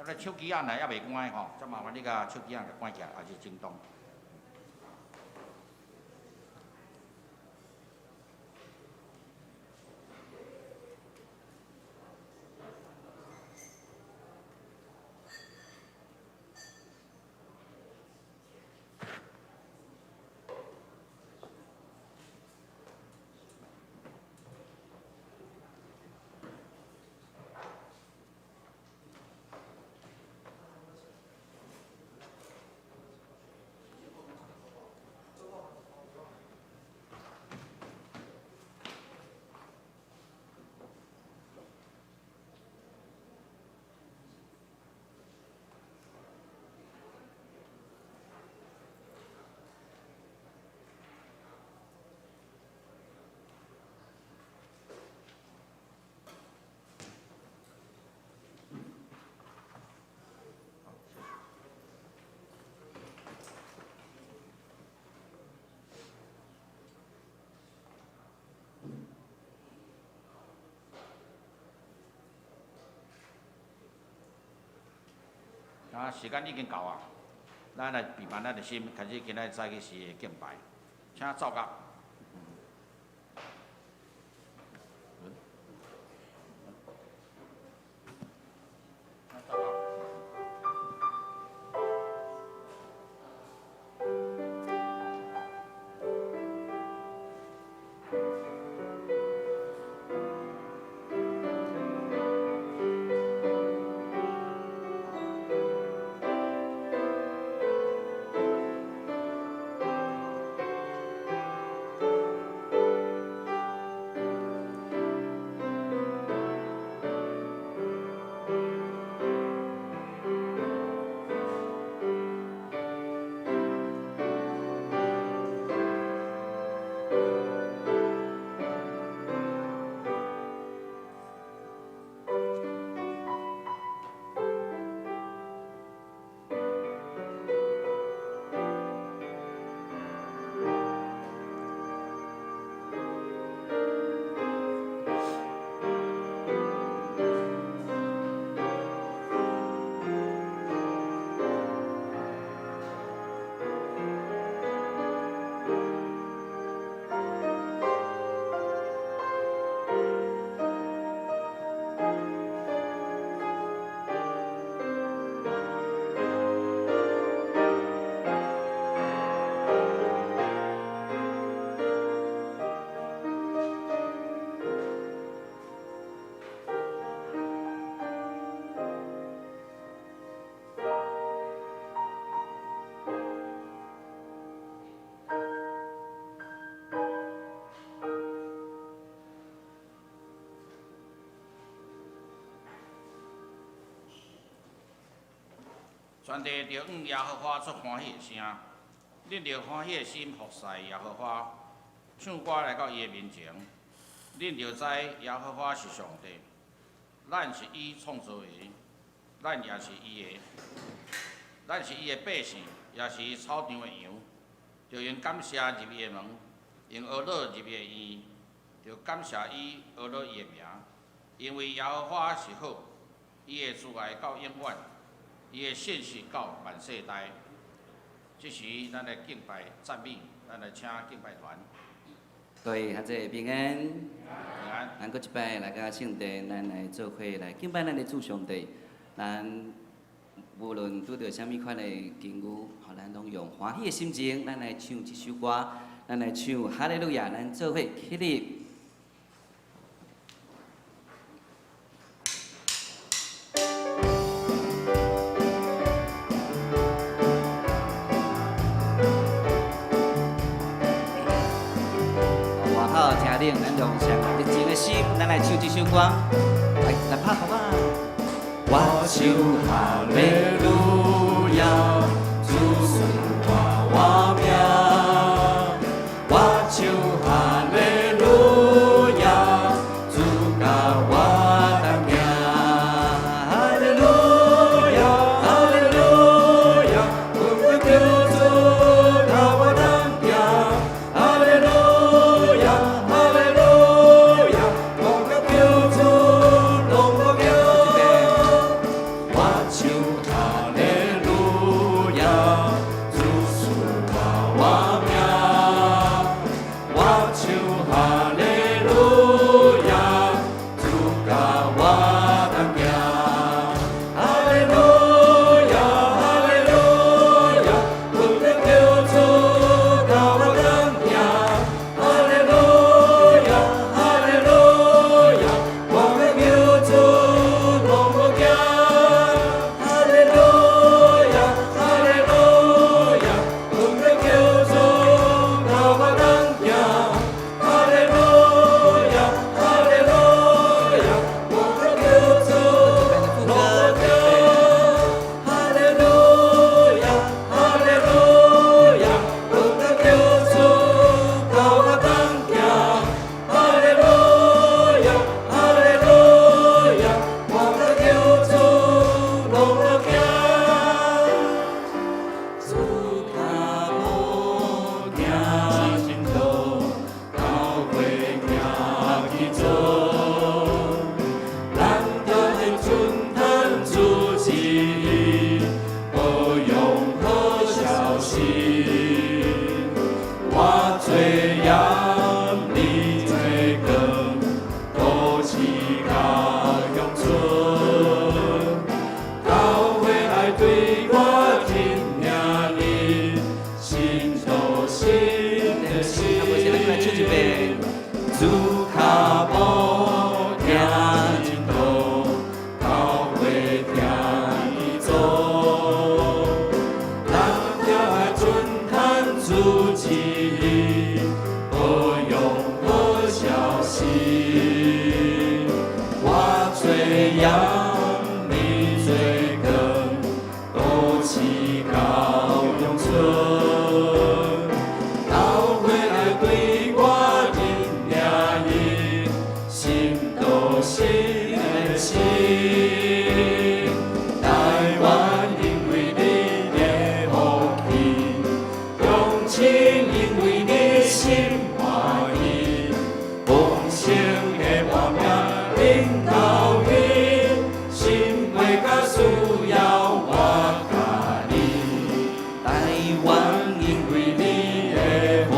咱手機仔若猶未關吼，再麻煩你共手機仔共關起來，抑是震動。啊，時間已經到啊，咱來備辦咱的心，開始今仔早起時的敬拜，請奏樂。全地著向耶和華出歡喜的聲，恁著歡喜的心服侍耶和華，唱歌來到伊的面前。恁著知耶和華是上帝，咱是伊創造的，咱也是伊的，咱是伊的百姓，也是伊草場的羊。著用感謝入伊的門，用呵咾入伊的院，著感謝伊呵咾伊的名，因為耶和華是好，伊的慈愛到永遠。伊的信實到萬世代。這時，咱來敬拜讚美，咱來請敬拜團。各位兄弟平安。平安。咱閣一擺來到聖殿，咱來做伙來敬拜咱的主上帝。咱無論拄著啥物款的境遇，予咱攏用歡喜的心情，咱來唱這首歌，咱來唱哈利路亞，咱做伙起立。外口聽冷，咱用上熱情的心，咱來唱這首歌，來來拍鼓啊！我唱哈利路亞，主賜我活命。我唱哈利路亞，主佮我同行。哈利路亞，哈利路亞，阮的救主佮我同行。哈利路亞，哈利路亞，我的救主攏無驚。我唱到鄉村，教會愛對我真疼你，心到心的心。啊，無先咱閣來唱一遍。主跤步行一道，教會聽伊做，咱著愛遵趁主旨意，保養好消息。我做鹽，你做光，都市到鄉村。教會愛對我認領伊，心到心的心。台灣因為你的福氣，鄉親因為你心歡喜，豐盛的活命恁到伊，心配佮需要我佮你。台灣因為你的福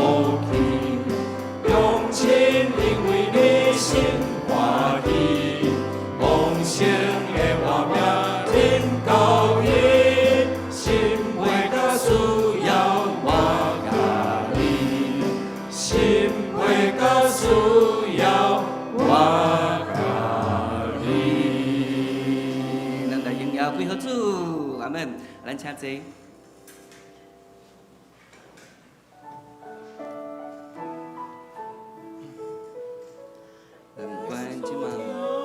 氣，鄉親因為你心歡喜，豐盛的活命恁到伊，心配佮需要我佮你，心配佮需要我佮你。咱來榮耀歸予主，阿門。咱請坐。咱不管這馬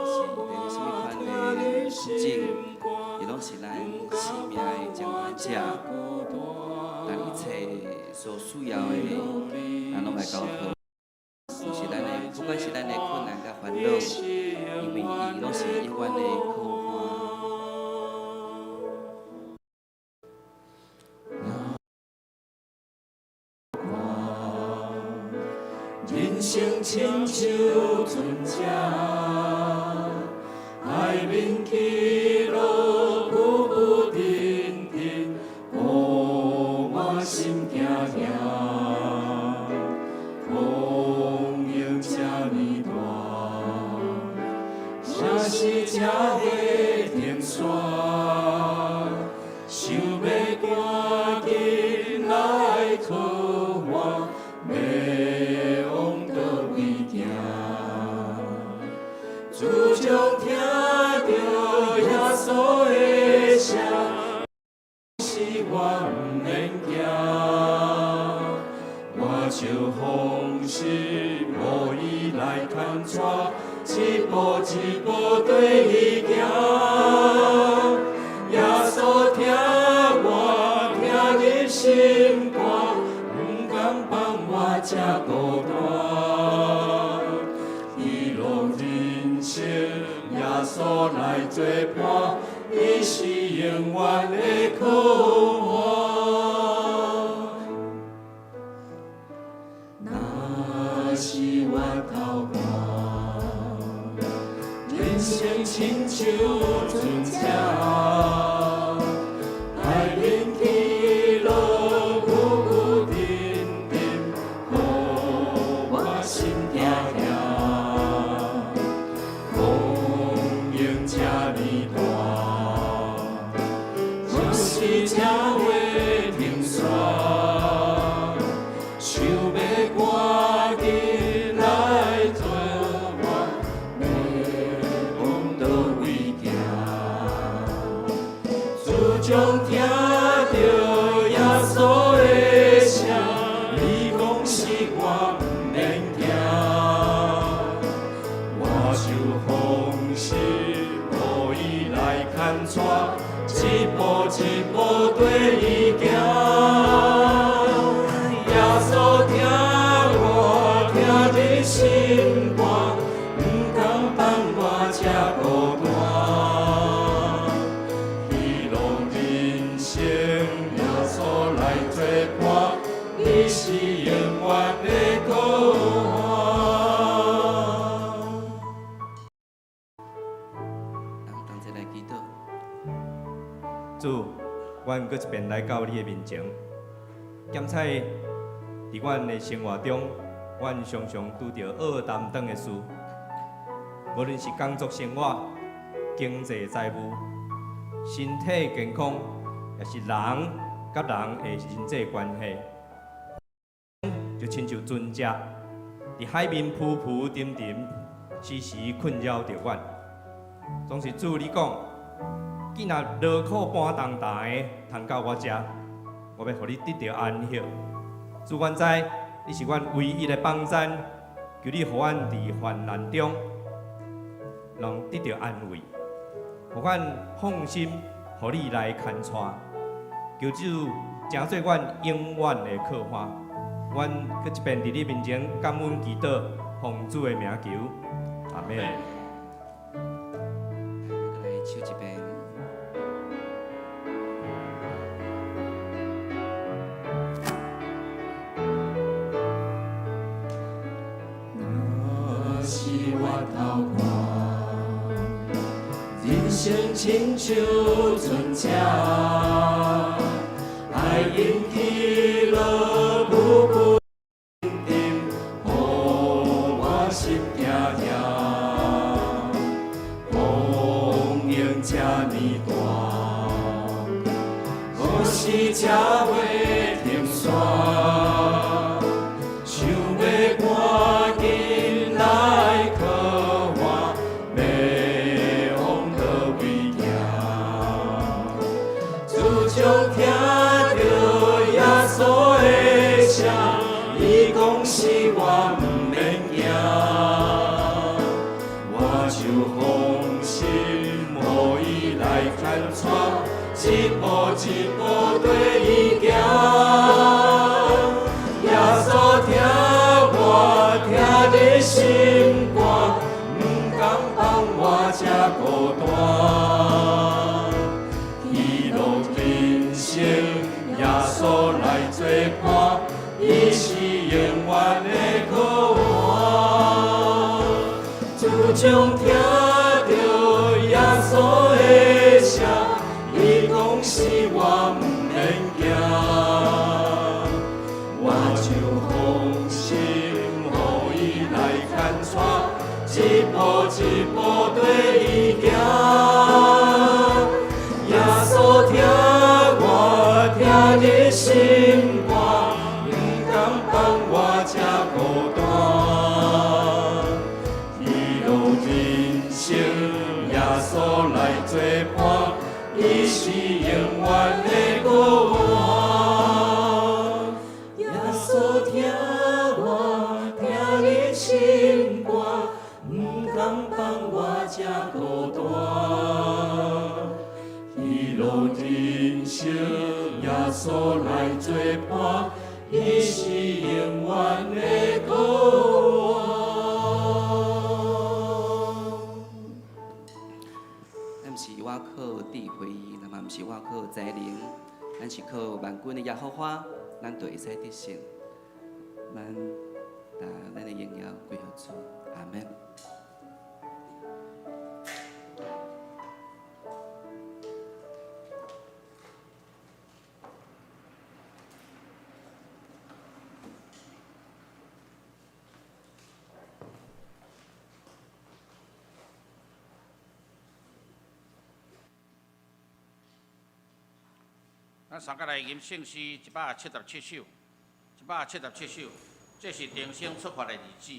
是佇咧啥物款的處境，伊攏是咱生命的掌權者。咱一切所需要的，咱攏來交託。是咱的，不管是咱的困難佮煩惱，因為伊攏是永遠的靠岸。人生親像船隻，海面起落浮浮沉沉，予我心驚驚。風湧這呢大，啥時才會停煞？想欲趕緊來靠岸，欲往佗位行？自從聽著耶穌的聲，使我毋免驚，我就放心予伊來牽帶，一步一步綴伊行。耶穌疼我，疼入心肝，毋甘放我這孤單。喜樂人生，耶穌來作伴，伊是永遠的靠岸。若是我頭看，人生親像船隻，海面起落浮浮沉沉，予我心驚驚。風湧這呢大，何時才會停煞？想欲趕緊來投岸，欲往佗位行？自從聽著耶穌的聲，伊講使我毋免驚，我就放心予伊來牽帶，一步一步綴伊行。耶穌疼我，疼入心肝，毋甘放我這孤單。喜樂人生，耶穌來作伴，你是永遠的靠岸。咱同齊來祈禱。主，阮閣一遍來到你的面前，檢採佇阮的生活中，阮常常拄著厄擔當的事。無論是工作生活、經濟財務、身體健康，抑是人佮人的人際關係，就親像船隻佇海面浮浮沉沉，時時困擾著阮。總是主你講，囝若勞苦擔重擔的，通到我遮，我欲予你得著安息。主，阮知你是阮唯一的幫贊，求你予阮佇患難中，能得著安慰，予阮放心，予你來牽帶。求主成做阮永遠的靠岸。阮閣一遍佇你面前感恩祈禱，奉主的名求，阿們。來唱一遍。若是我頭看，人生親像船隻，海湧起落浮浮沉沉，予我心驚驚。風湧這呢大，何時才會停煞？想欲趕緊來靠岸，欲往佗位行。自從聽著耶穌的聲，伊講死我毋免驚，我就放心予伊來牽帶，一步一步綴伊行。耶穌疼我，疼得心肝，毋甘放我這孤單。喜樂人生，耶穌來做伴，伊是永遠的靠岸。自從聽著耶穌的聲，伊講死我毋免驚，我就放心予伊來牽帶，一步一步綴伊行。耶穌疼我，疼得心肝，毋甘放我這孤單。喜樂人生，耶穌來做伴，伊是永遠的靠岸。耶穌疼我，疼得心肝，毋甘放我這孤單。喜樂人生，耶穌來做伴，伊是永遠的靠岸。咱毋是倚靠智慧，那嘛毋是倚靠才能，咱是靠萬軍的耶和華，咱就會使得勝。咱把咱的榮耀歸予主，阿們。咱三個來吟聖詩177首，177首，這是重生出發的日子。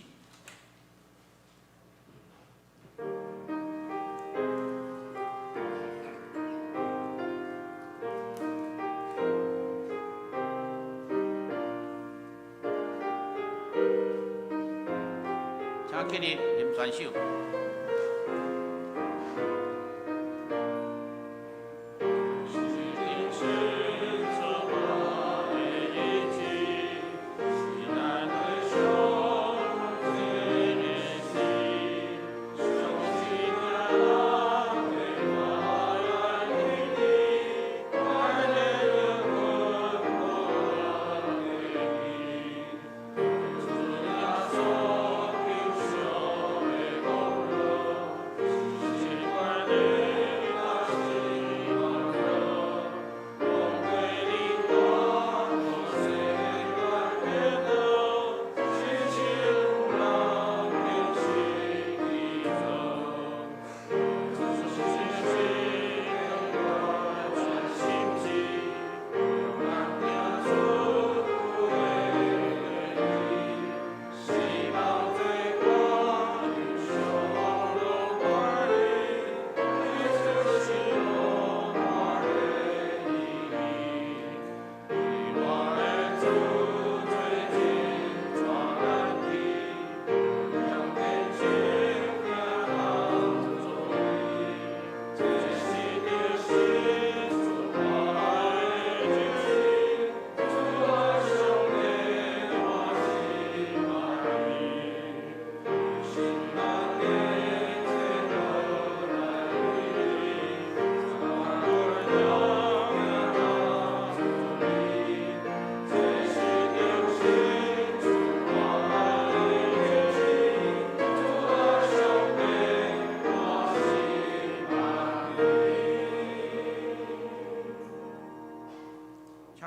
請起立，吟全首。主耶穌，救贖的光榮。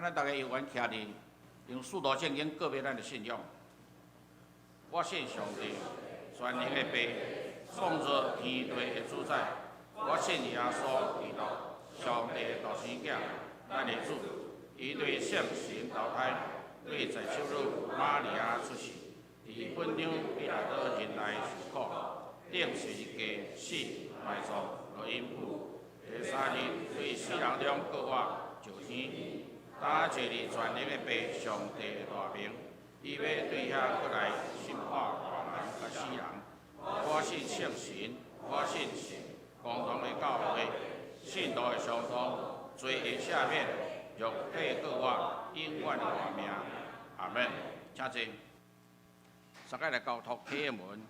咱逐家有緣徛佇用使徒聖經告白咱的信仰。我信上帝，全能的父，創造天地的主宰。我信耶穌基督，上帝的獨生囝，咱的主。伊對聖神投胎，對在手女瑪利亞出世，佇本張彼拉多任內受苦，釘十字架死埋葬，落陰府。第三日對死人中復活，上天，擔坐佇全能的父上帝的大爿，伊欲對遐閣來審判活人佮死人。我信聖神，我信公同的教會，聖徒的相通，罪的赦免，肉體復活，永遠的活命。阿門。請坐。大家來交託啟應文，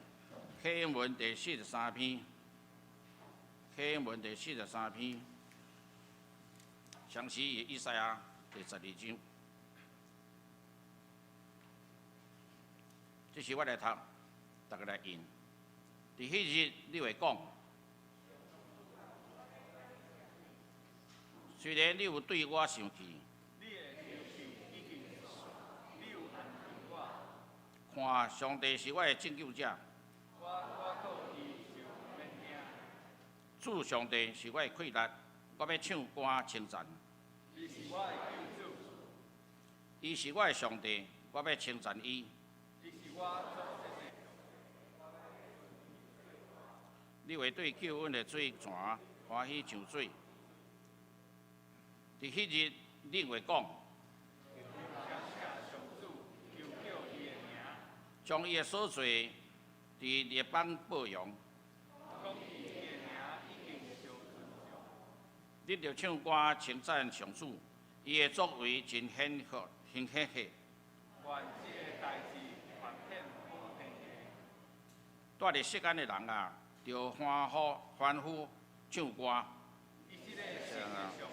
啟應文第四十三篇，啟應文第四十三篇，詳細以賽亞第十二章。這是我來讀，逐家來應。佇彼日，你會講，雖然你有對我生氣，看，上帝是我的拯救者，主上帝是我的氣力，我欲唱歌稱讚。伊是我的上帝，我欲稱讚伊。你會對救恩的水泉歡喜像水。佇彼日，恁會講，將伊的所做佇列邦報揚。恁著唱歌稱讚上主，伊的作為真顯赫，真顯赫。住佇錫安的人啊，著歡呼、歡呼、唱歌。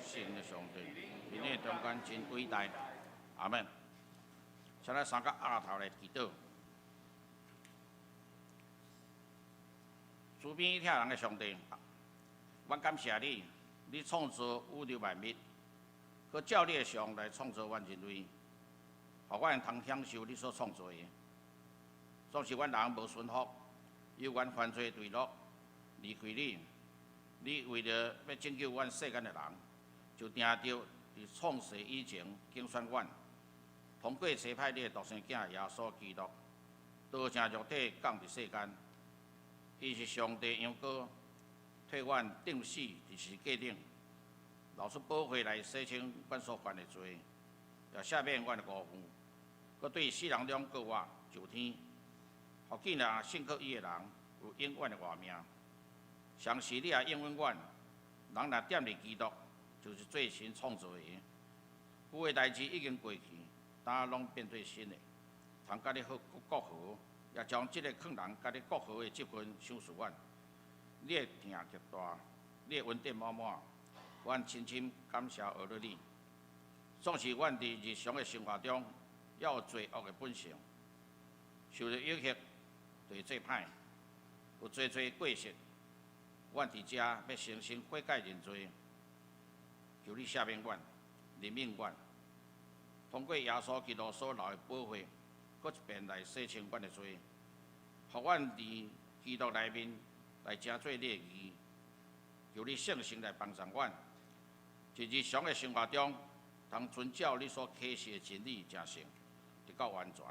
神的上帝，佇恁中間真偉大，阿門。請咱三個額頭來祈禱。慈悲疼人的上帝，阮感謝你，你創造宇宙萬物，閣照你的像來創造阮人類，予阮通享受你所創造的。總是阮人無順服，由阮犯罪墜落，離開你。你為著欲拯救阮世間的人，就定著佇創世以前揀選阮，通過差派你的獨生囝耶穌基督，道成肉體降佇世間。伊是上帝羊羔，替阮釘死佇十字架頂，流出寶血來洗清阮所犯的罪，也赦免阮的辜負，閣對死人中復活上天，予見若信靠伊的人有永遠的活命。同時你也應允阮，人若踮佇基督，就是做新創造的。舊的代誌已經過去，今攏變做新的。通佮你好國和，也將這個勸人佮你國和的職分賞賜阮。你的疼極大，你的恩典滿滿，阮深深感謝阿樂你。總是阮佇日常的生活中，猶有罪惡的本性，受著誘惑，就會做歹，有濟濟過失。阮佇遮欲誠心悔改認罪，求你赦免阮，憐憫阮，通過耶穌基督所流的寶血，閣一遍來洗清阮的罪，予阮佇基督內面來成做你的義。求你聖神來幫助阮，佇日常的生活中，通遵照你所啟示的真理成聖，直到完全。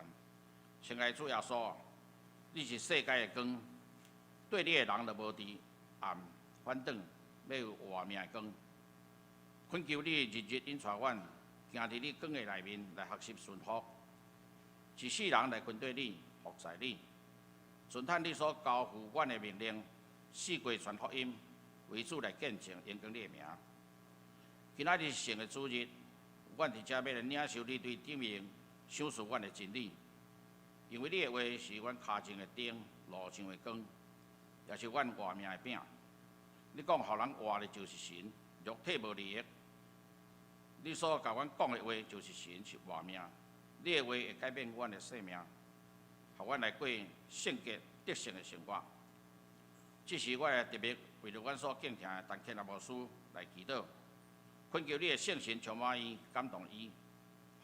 親愛主耶穌，你是世界的光，綴你的人就無佇暗，反轉欲有活命的光。懇求你日日引帶阮，行佇你光的內面來學習順服，一世人來跟綴你，服侍你，遵行你所交付阮的命令，四界傳福音，為主來見證榮光你的名。今仔日是聖的主日，阮佇遮欲來領受你對頂面賞賜阮的真理，因為你的話是阮跤前的燈，路上的光，也是阮活命的餅。你講，予人活的就是神，肉體無利益。你所共阮講的話就是神，是活命。你的話會改變阮的生命，予阮來過聖潔得勝的生活。這時我會特別為著阮所敬聽的陳建立牧師來祈禱，懇求你的聖神充滿伊，感動伊，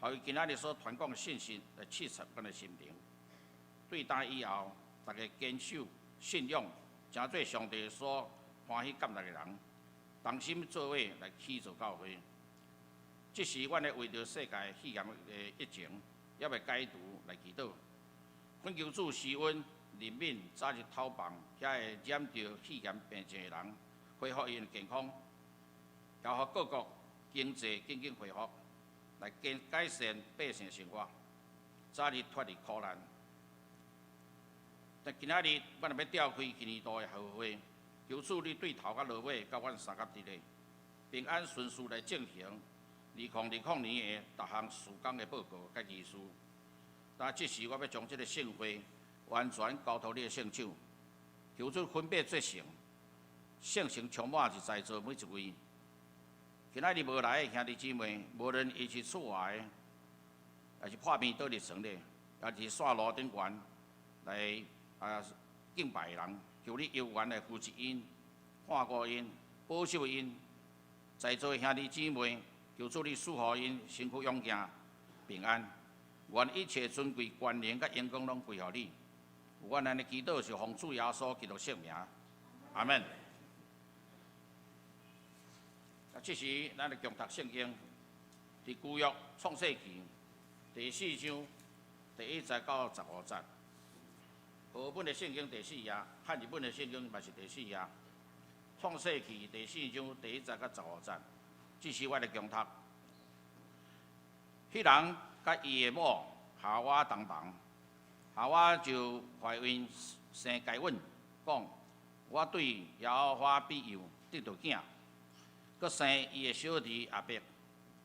予伊今仔日所傳講的信息來刺激阮的心靈。對今以後，逐家堅守信仰，成做上帝所歡喜接納的人，同心做伙來起造教會。這時，阮會為著世界肺炎的疫情猶未解除來祈禱，懇求主施恩憐憫早日透放遐个染著肺炎病症的人，恢復𪜶的健康，也予各國經濟緊緊恢復，來改善百姓生活，早日脫離苦難。但今仔日，阮欲召開一年度的校會，求主你對頭佮落尾，佮阮相佮佇咧，平安順遂來進行2020年的逐項事工的報告佮儀式。但這時，我欲將這个聖會完全交託你的聖手，求主分別做聖，聖神充滿佇在座每一位。今仔日無來的兄弟姊妹，無論伊是厝外的，抑是破病倒佇床咧，抑是線路頂懸來敬拜的人，求你猶原來扶持𪜶、看顧𪜶、保守𪜶。在座的兄弟姊妹，求主你賜予𪜶身軀勇健、平安。願一切尊貴、權能佮榮光攏歸予你。阮按呢祈禱是奉主耶穌基督聖名，阿門。這時，咱來共讀聖經，佇舊約創世記第四章第一節到十五節。和本的聖經第四頁，漢字本的聖經嘛是第四頁。創世記第四章第一節到十五節，這時我來共讀。彼人佮伊的某夏娃同房，夏娃就懷孕生該隱，講：我對耶和華庇佑得著囝，閣生伊的小弟亞伯，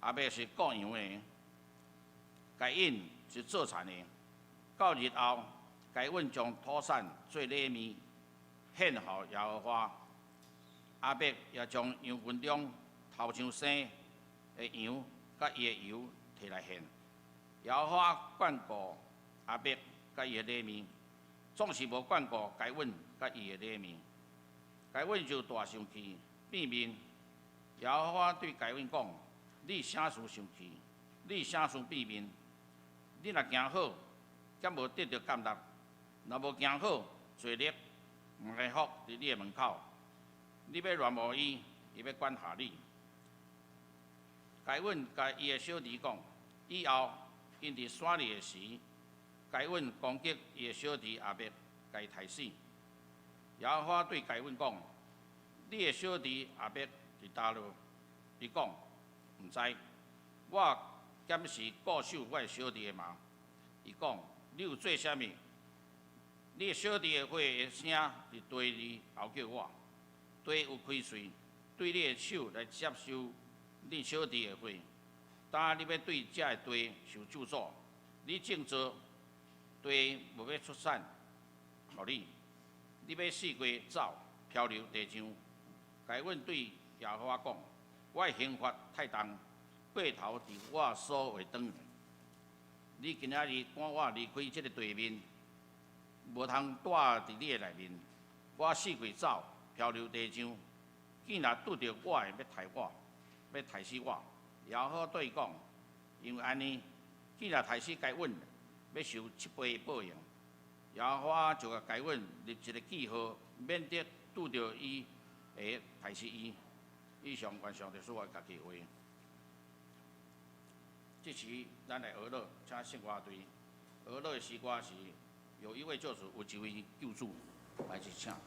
亞伯是顧羊的，該隱是做田的。到日後，該隱將土產做禮物獻予耶和華，亞伯也將羊群中頭先生的羊佮伊的油提來獻。耶和華眷顧亞伯佮伊的禮物，總是無眷顧該隱佮伊的禮物。該隱就大生氣，變面。耶和華對該隱講：你啥事生氣？你啥事變面？你若行好，敢無得著接納；若無行好，罪孽埋伏佇你的門口。你欲戀慕伊，伊欲管轄你。該隱共伊的小弟講：以後𪜶佇山裡的時，該隱攻擊伊的小弟亞伯，共伊刣死。耶和華對該隱講：你的小弟亞伯佇佗落？伊講：毋知。我敢是顧守我的小弟的嗎？伊講：你有做啥物？你的小弟的血的聲佇地裡號叫我，地有開喙，對你的手來接受你小弟的血。今你欲對這个地受咒詛，你種稻，地無欲出產予你，你欲四界走，漂流地上。該隱對耶和華講：我的刑罰太重，過頭佇我所會當。你今仔日趕我離開這个地面，無通蹛佇你的內面。我四界走，漂流地上，見若拄著我的，欲刣我，欲刣死我。耶和華對伊講：因為按呢，既若刣死該隱，欲受七倍的報應。耶和華就共該隱立一个記號，免得拄著伊會刣死伊。以上願上帝賜福家己話。這時，咱來學樂，請聖歌隊學樂的詩歌是有一位救主，有一位救主，來去請。有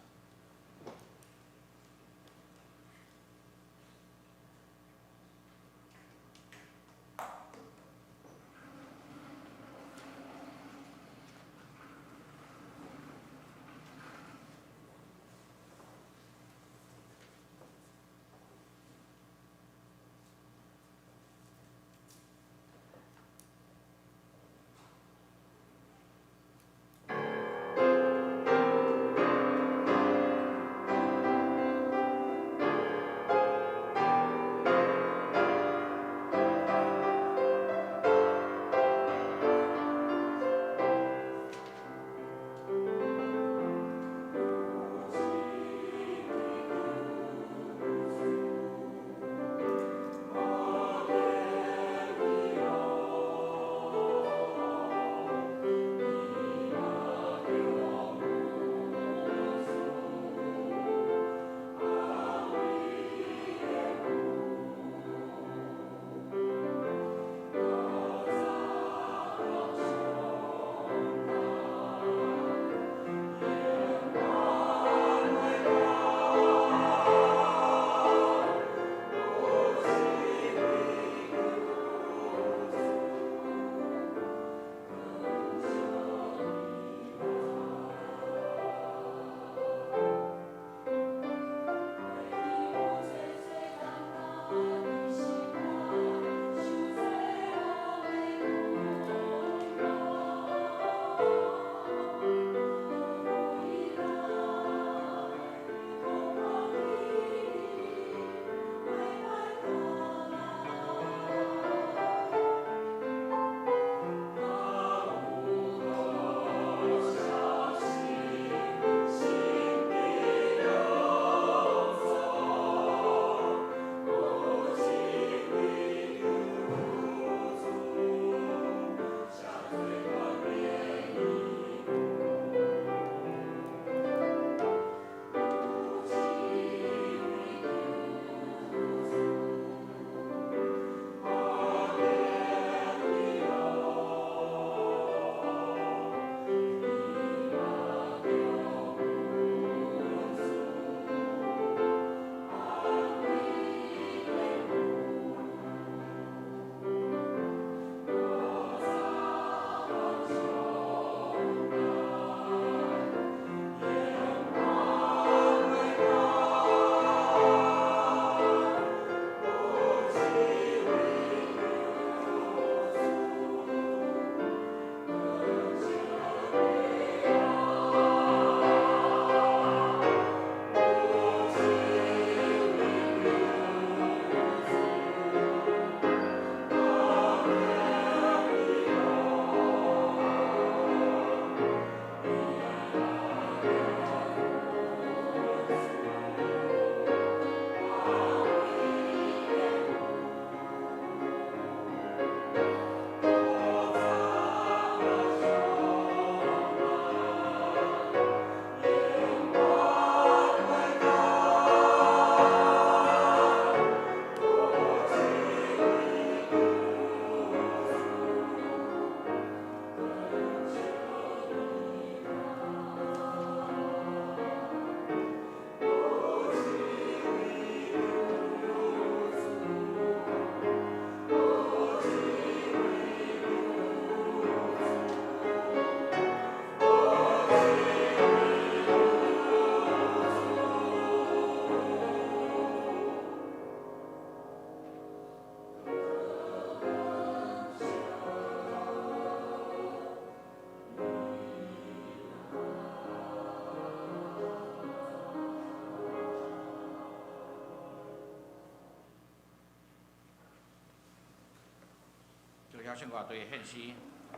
聖歌隊獻詩，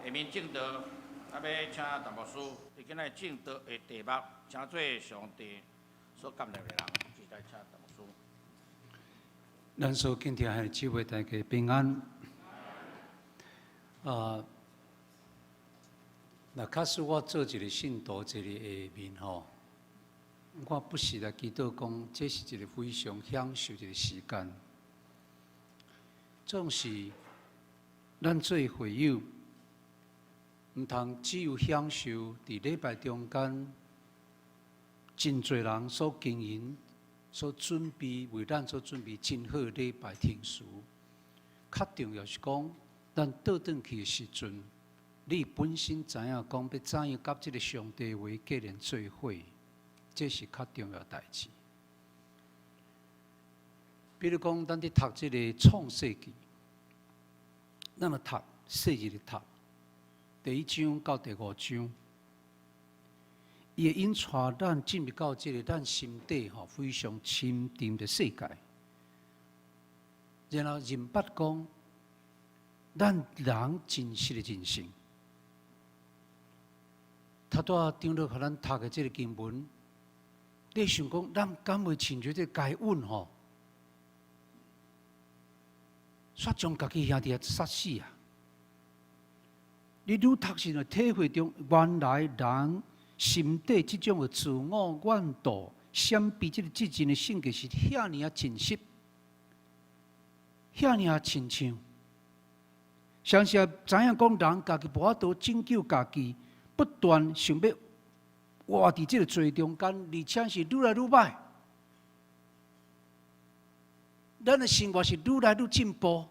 下面證道，啊，欲請陳牧師，佇今仔日證道的題目，請做上帝所建立的人，現在請陳牧師。咱所敬聽的姊妹大家平安。啊，若假使我做一個信徒，一個下面吼，我不時來祈禱講，這是一個非常享受一個時間。總是咱做會友，毋通只有享受佇禮拜中間，真濟人所經營、所準備為咱所準備真好的禮拜程序。較重要是講，咱倒轉去的時陣，你本身知影講欲怎樣佮這个上帝話結連做伙，這是較重要代誌。比如講，咱佇讀這个創世記，咱來讀細字咧讀，第一章到第五章，伊會引帶咱進入到這个咱心底吼非常深沉的世界，然後認捌講，咱人真實的人生。頭拄仔長老予咱讀的這个經文，你想講，咱敢會親像這個該隱吼？煞將家己兄弟殺死啊！你愈讀時就體會著，原來人心底這種的自我怨妒、閃避這个責任的性格是遐爾仔真實，遐爾仔親像。相信知影講，人家己無法度拯救家己，不斷想欲活佇這个罪中間，而且是愈來愈䆀。咱的生活是愈來愈進步，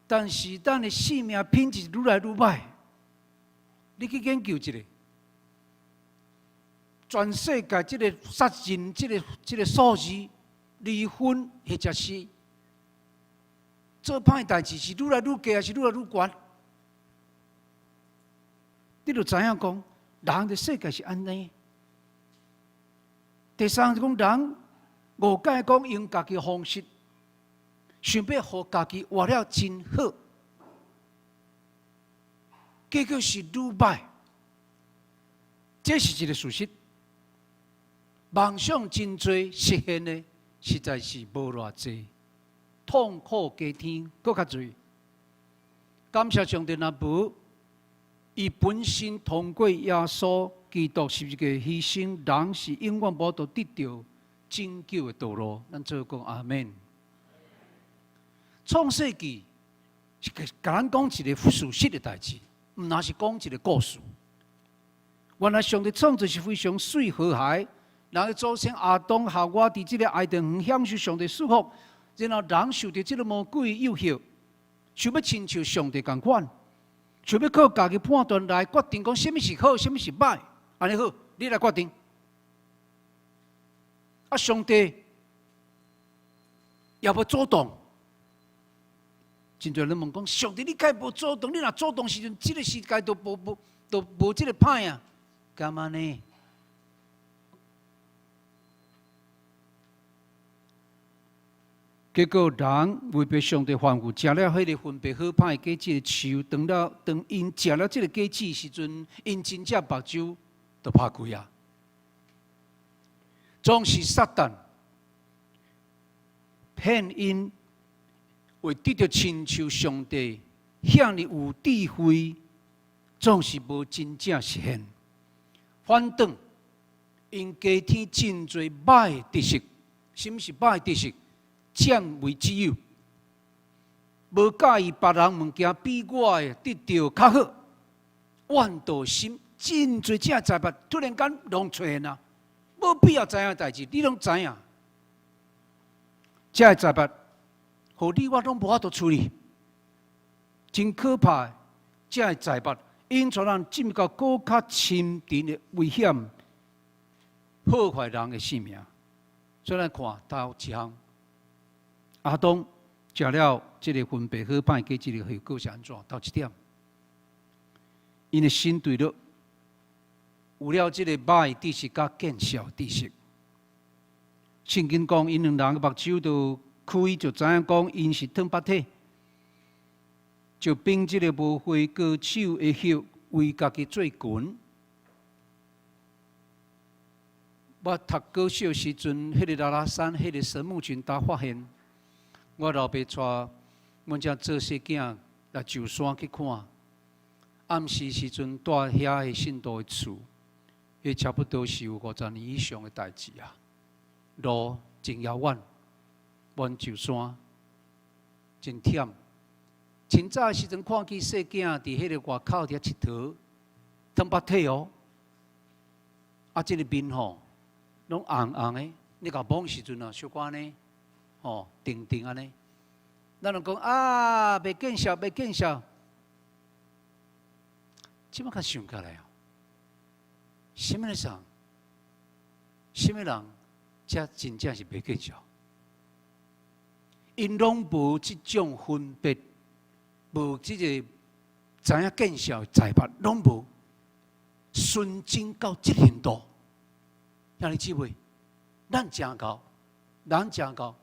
但是咱的生命品質愈來愈䆀。你去研究一下，全世界這个殺人、這个數字、離婚或者是做歹代誌是愈來愈低，還是愈來愈懸？你就知影講，人的世界是按呢。第三就講，人誤解講用家己方式，想欲予家己活了真好，結果是愈䆀。這是一个事實。夢想真濟實現的，實在是無偌濟，痛苦加添，閣較濟。感謝上帝，若無伊本身通過耶穌基督十字架犧牲，人是永遠無法度得著拯救的道路。咱做講阿們。創世記是共咱講一个事實的代誌，毋若是講一个故事。原來上帝創造是非常媠和諧，人的祖先亞當夏娃佇這个伊甸園享受上帝祝福，然後人受著這个魔鬼誘惑，想欲親像上帝仝款，想欲靠家己判斷來決定講啥物是好，啥物是䆀。按呢好，你來決定。啊，上帝也無阻擋。真濟人問講，上帝你敢無阻擋？你若阻擋時陣，這个世界都無這个歹啊？敢按呢？結果人違背上帝吩咐，食了彼个分別好歹果子的樹，當𪜶食了這个果子時陣，𪜶真正目睭就拍開啊！總是撒旦騙𪜶，為得著親像上帝遐爾有智慧，總是無真正實現。反轉，𪜶加添真濟䆀的知識，什麼是䆀的知識？佔為己有，無佮意別人物件比我的得著較好，怨妒心真濟這財物突然間攏出現啊！無必要知影代誌，你攏知影。這个財物，予你我攏無法度處理，真可怕。這个財物引帶咱進入到閣較深沉的危險，破壞人的性命。所以咱看頭一項。亞當食了這个分別好歹果子的後果是按怎？頭一點，𪜶的心對了，有了這个䆀知識佮見笑知識。聖經講，𪜶兩人的目睭就開，就知影講，𪜶是坦腹體。就憑這个無花果樹的葉為家己做裙。我讀高小時陣，彼个拉拉山，彼个神木群搭發現，我老爸帶阮遮做細囝來上山去看。暗時時陣，住遐的信徒的厝，彼差不多是有50年以上的代誌啊。路真遙遠，阮上山真忝。清早的時陣看見細囝佇彼个外口佇遐𨑨迌，迵腹體哦，啊，這个面吼，攏紅紅的，你共摸時陣啊，小可按呢，吼，定定按呢。咱攏講啊，袂見笑，袂見笑。這擺較想起來哦，啥物人？啥物人？才真正是袂見笑。𪜶攏無這種分別，無這个知影見笑的才捌，攏無純真到這程度。兄弟姊妹，咱誠𠢕，人誠𠢕，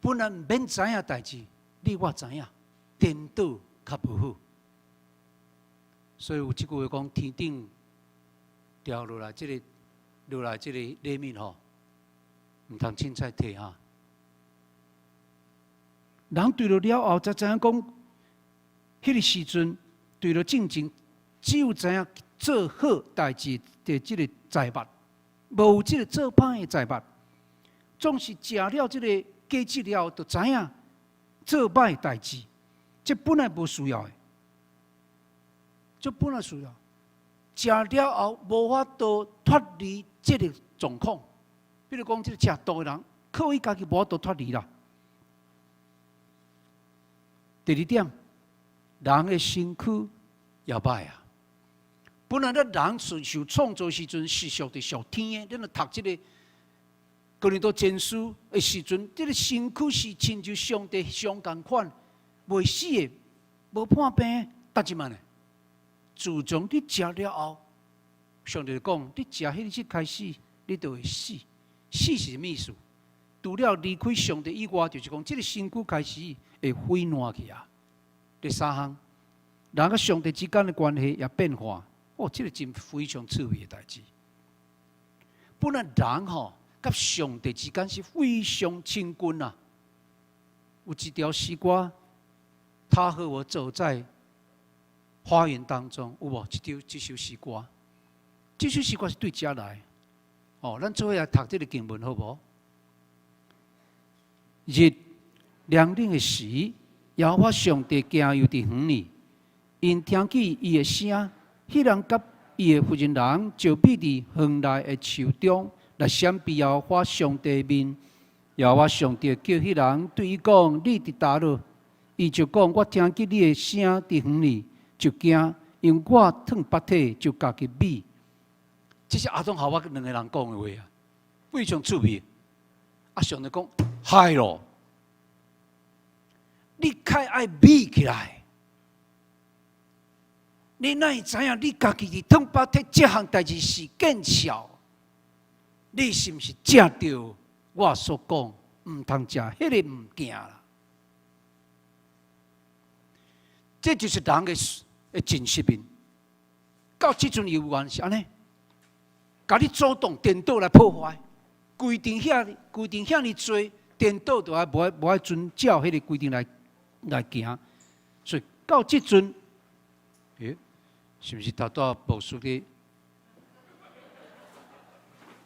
本來毋免知影代誌，你我知影，顛倒較無好。所以有這句話講：天頂掉落來這个落來這个禮物吼，毋通凊彩提哈。人對著了後，才知影講，彼个時陣對著進前，只有知影做好代誌的這个財物。無這个做歹的財物，總是食了這个果子了後，就知影做歹代誌，這本來無需要的，這本來需要。食了後無法度脫離這个狀況，比如講這个食毒的人，靠伊家己無法度脫離啦。第二點，人的身軀也歹啊。本來咱人受受創造時陣是屬佇屬天的，咱若讀這个哥林多前書的時陣，這个身軀是親像上帝相仝款，袂死的，無破病的。但這擺呢？自從你食了後，上帝就講，你食彼日開始，你就會死。死是啥物意思？除了離開上帝以外，就是講這个身軀開始會毀爛去啊。第三項，人佮上帝之間的關係也變化。哦，這个真非常趣味的代誌。本來人吼，佮上帝之間是非常親近啊。有一條詩歌，他和我走在花園當中，有無？這條這首詩歌，這首詩歌是對遮來。哦，咱做伙來讀這个經文好無？日涼冷的時，耶和華上帝行遊佇園裡，𪜶聽見伊的聲。彼人佮伊的婦人人就避佇園內的樹中來閃避耶和華上帝的面。耶和華上帝叫彼人對伊講：你佇佗落？伊就講：我聽見你的聲佇園裡，就驚，因為我迵腹體，就家己覕。這是亞當夏娃兩个人講的話啊，非常趣味。啊，上帝講：害咯，你較愛覕起來。你哪會知影你家己佇迵腹體這項代誌是見笑？你是毋是食著我所講毋通食彼个物件啦？這就是人的的真實面。到這陣猶原是按呢，共你主動顛倒來破壞，規定遐規定遐爾濟，顛倒就愛無愛無愛遵照彼个規定來來行，所以到這陣，欸，是毋是頭拄牧師咧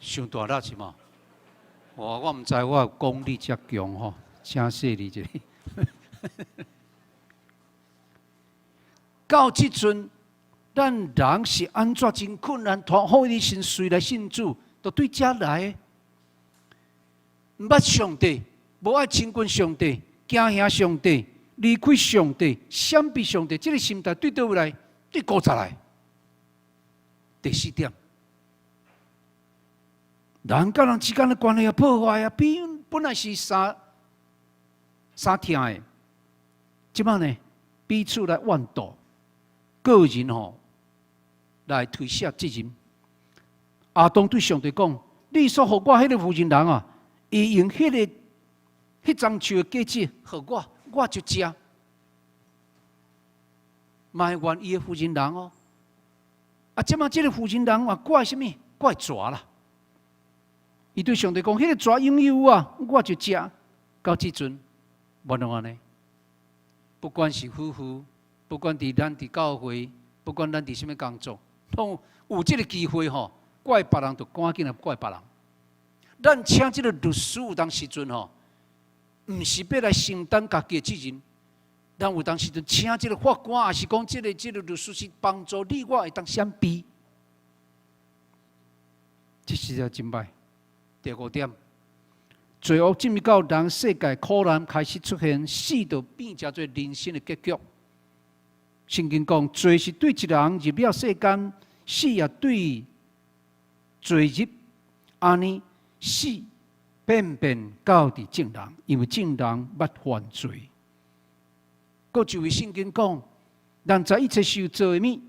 傷大力是無？我我毋知我功力遮強吼，請細膩一下。到這陣，咱人是按怎真困難，拖好你先隨來信主，就對遮來的。毋捌上帝，無愛親近上帝，驚嚇上帝，離開上帝，閃避上帝，這个心態對佗位來？對古早來。第四點，人佮人之間的關係也破壞啊！本本來是相相疼的，這擺呢彼此來怨妒，個人吼來推卸責任。亞當對上帝講：你所予我彼个婦人人啊，伊用彼个彼欉樹的果子予我，我就食。埋怨伊的負責人哦。啊，這馬這個負責人嘛怪啥物？怪蛇啦！伊對上帝講：彼個蛇引誘我，我就食。到這陣，無攏按呢。不管是夫婦，不管佇咱佇教會，不管咱佇啥物工作，攏有這個機會吼，怪別人就趕緊來怪別人。咱請這個律師有當時陣吼，毋是欲來承擔家己的責任。咱有當時陣請這個法官，抑是講這個律師是幫助你我會當閃避。這實在真歹。第五點，罪惡進入到人世界，苦難開始出現，死就變成做人生的結局。聖經講，罪是對一人入了世間，死也對罪入，按呢死遍遍到佇眾人，因為眾人捌犯罪。閣一位聖經講，人知一切受造的物，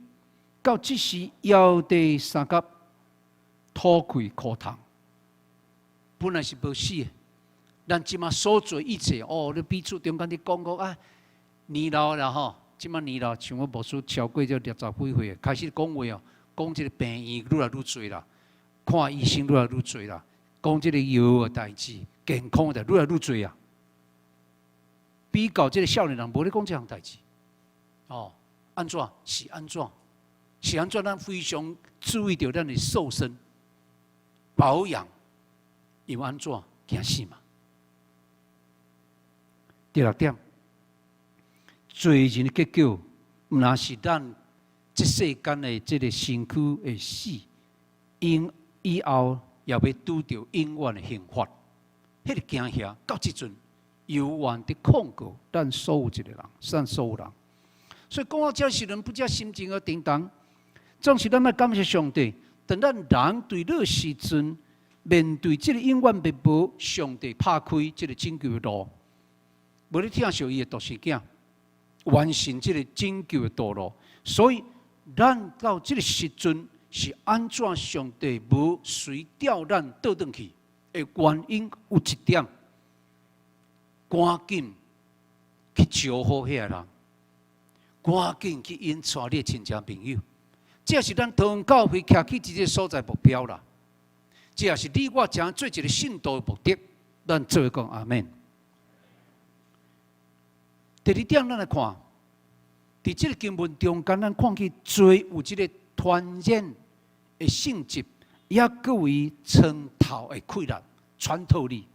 到這時搖地三角，吐氣苦痛。本來是無死的，咱這馬所做一切，哦，你彼此中間佇講講啊，年老了吼，這馬年老，像我牧師超過這60幾歲，開始講話哦，講這個病院愈來愈濟啦，看醫生愈來愈濟啦，講這個藥的代誌，健康的愈來愈濟啊。比較這個少年人無咧講這項代誌，哦，按怎是按怎？是按怎？咱非常注意著咱的瘦身保養，因為按怎驚死嘛。第六點，罪人的結局，毋但是咱這世間的這個身軀會死，因以後也欲拄著永遠的刑罰。彼個驚嚇到這陣，猶原佇控告咱所有一個人，咱所有人。所以講到這時陣，不只心情而叮當，總是咱愛感謝上帝。當咱人墜落時陣，面對這個永遠滅亡，上帝拍開這個拯救的路，無咧疼惜伊的獨生囝，完成這個拯救的道路。所以，咱到這個時陣是按怎上帝無隨調咱倒轉去的原因有一點，趕緊去招呼彼個人，趕緊去引帶你的親戚朋友，這是咱唐教會徛起這個所在目標啦。這也是你我將做一個信徒的目的。咱做伙講阿們。第二點，咱來看，佇這個經文中間，咱看見罪有這個傳染的性質，也閣為穿透的氣力、穿透力。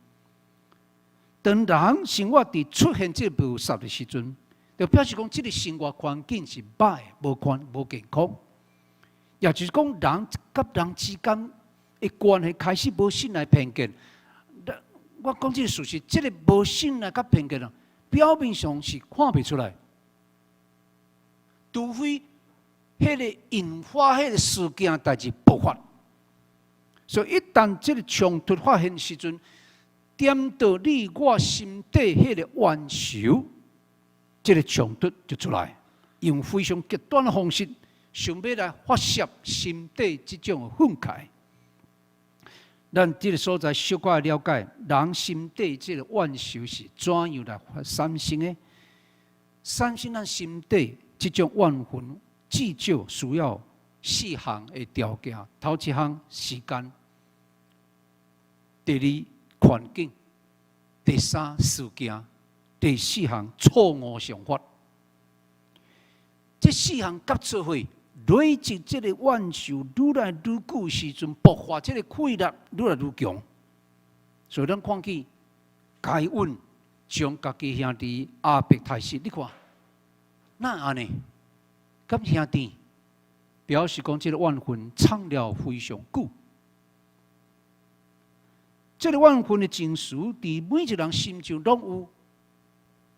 當人生活佇出現這個謀殺的時陣，就表示講這個生活環境是歹、無寬、無健康，也就是講人佮人之間的關係開始無信賴偏見。我講這個事實，這個無信賴佮偏見啊，表面上是看袂出來，除非彼個引發彼個事件代誌爆發。所以一旦這個衝突發生時陣，點到你我心底彼個怨仇，這個衝突就出來，用非常極端的方式，想欲來發洩心底這種憤慨。咱這個所在小可了解，人心底這個怨仇是怎樣來產生的？產生咱心底這種怨恨，至少需要四項的條件。頭一項時間，第二環境，第三事件，第四項錯誤想法。這四項合做伙，累積這個怨仇愈來愈久時陣，爆發這個氣力愈來愈強。所以咱看見該隱將家己兄弟亞伯刣死，你看，哪按呢？敢兄弟表示講這個怨恨藏了非常久。這個怨恨的情緒，佇每一個人心中攏有。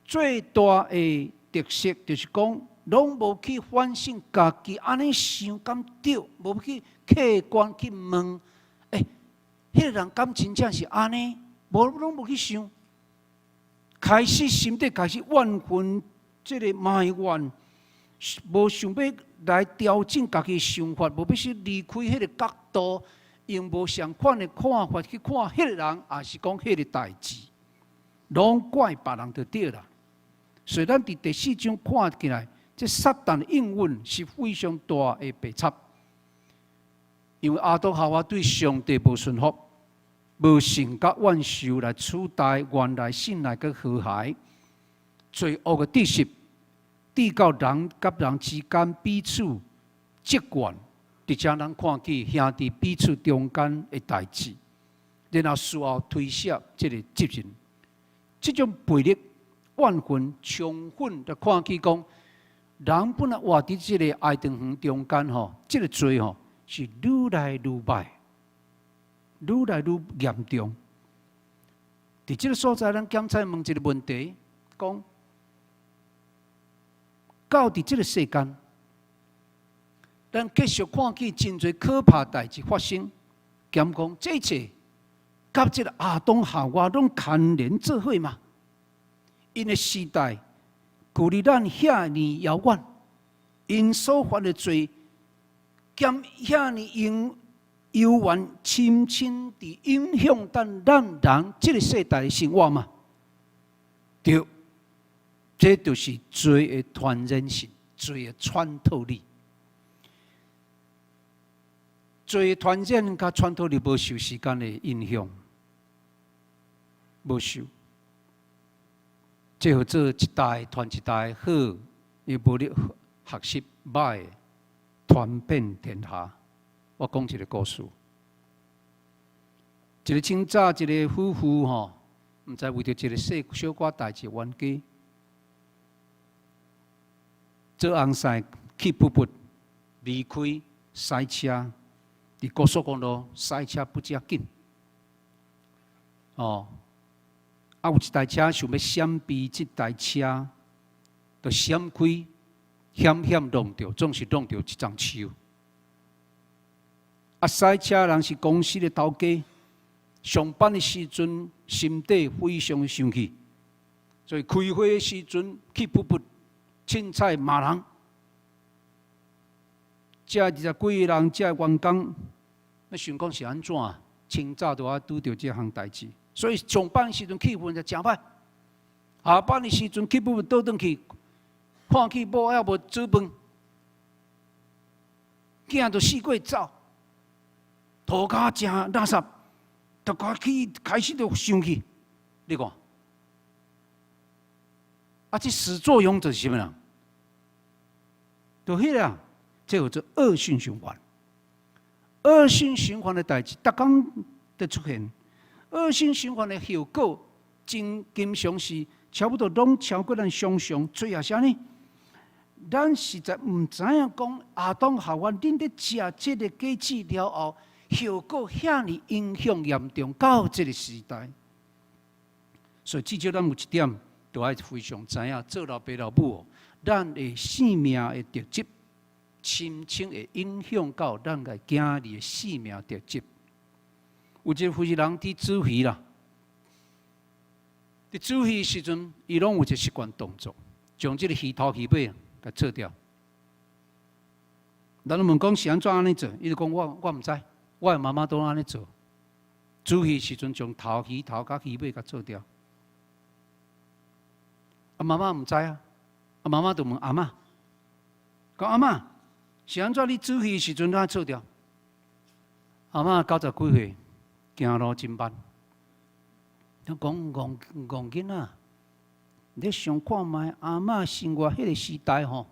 最大的特色就是講，攏無去反省家己，按呢想敢對，無去客觀去問，欸，彼個人敢真正是按呢？無攏無去想，開始心底開始怨恨，這個埋怨，無想欲來調整家己的想法，無欲去離開彼個角度，用無相仝的看法去看彼個人，抑是講彼個代誌，攏怪別人就對啦。所以咱佇第四章看起來，這撒旦的應允是非常大的白賊，因為亞當夏娃對上帝無順服，無信佮願受來取代原來信賴佮和諧，罪惡的得失，致到人佮人之間彼此積怨，佇遮咱看見兄弟彼此中間的代誌，然後事後推卸這個責任，這種背逆怨恨充分的看見講，人本來活佇這個伊甸園中間吼，這個罪吼是愈來愈歹，愈來愈嚴重。佇這個所在，咱檢查問一個問題，講到佇這個世間，咱繼續看見真濟可怕代誌發生，兼講這一切佮這個亞當夏娃攏牽連做伙嘛？𪜶的時代距離咱遐爾遙遠，𪜶所犯的罪，兼遐爾永悠遠深深佇影響咱咱人這個世代的生活嘛？對，這就是罪的傳染性，罪的穿透力。罪的傳染佮穿透力無受時間的影響，無受。這號做一代傳一代好，伊無咧學習歹，傳遍天下。我講一個故事，一個清早，一個夫婦吼，毋知為著一個細小可代誌冤家，做紅屎氣噗噗離開駛車，佇高速公路駛車不遮緊，哦。啊，有一台車想欲閃避這台車，就閃開，險險挵著，總是挵著一叢樹。啊，駛車人是公司的頭家，上班的時陣心底非常的生氣，所以開會的時陣氣噗噗，凊彩罵人。這二十幾個人，這員工，欲想講是按怎？清早就愛拄著這項代誌。所以上班時陣氣氛就誠歹，下班的時陣氣氛倒轉去，看見某猶無煮飯，囝就四處走，塗跤誠垃圾，逐家去開始就生氣，你看，啊，這始作俑者是啥物人？就彼個啊，這叫做惡性循環。惡性循環的代誌，逐工佇出現。惡性循環的後果，真經常是差不多攏超過咱想象。最後啥呢？咱實在毋知影講亞當夏娃恁咧食這個果子了後，後果遐爾影響嚴重到這個時代。所以至少咱有一點，都愛非常知影，做老爸老母，咱的生命的特質，深深會影響到咱个囝兒的生命特質。有一個夫妻人佇煮魚啦，佇煮魚時陣，伊攏有一個習慣動作，將這個魚頭魚尾共做掉。咱問講是按怎按呢做，伊就講我毋知，我的媽媽都按呢做。煮魚時陣將頭魚頭佮魚尾共做掉。啊，媽媽毋知啊，啊媽媽就問阿嬤，講阿嬤是按怎你煮魚時陣按做掉？阿嬤九十幾歲。行路真慢，伊講戇戇囡仔，你想看覓阿嬤生活彼個時代吼，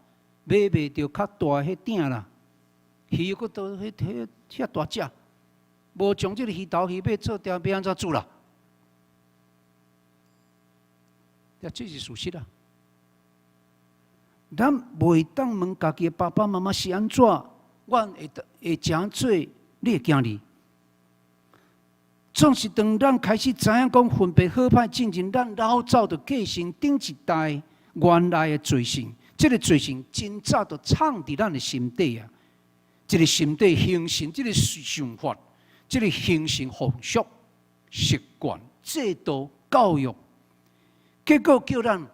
買袂著較大彼鼎啦，魚閣都彼彼遐大隻，無將這個魚頭魚尾做掉，欲按怎煮啦？這是事實啊！咱袂當問家己的爸爸媽媽是按怎，阮會會誠做你的囝兒。總是當咱開始知影講分別好歹進前，咱老早就繼承頂一代原來的罪性，這個罪性真早就藏佇咱的心底啊！這個心底形成這個想法，這個形成風俗、習慣、制度、教育，結果叫咱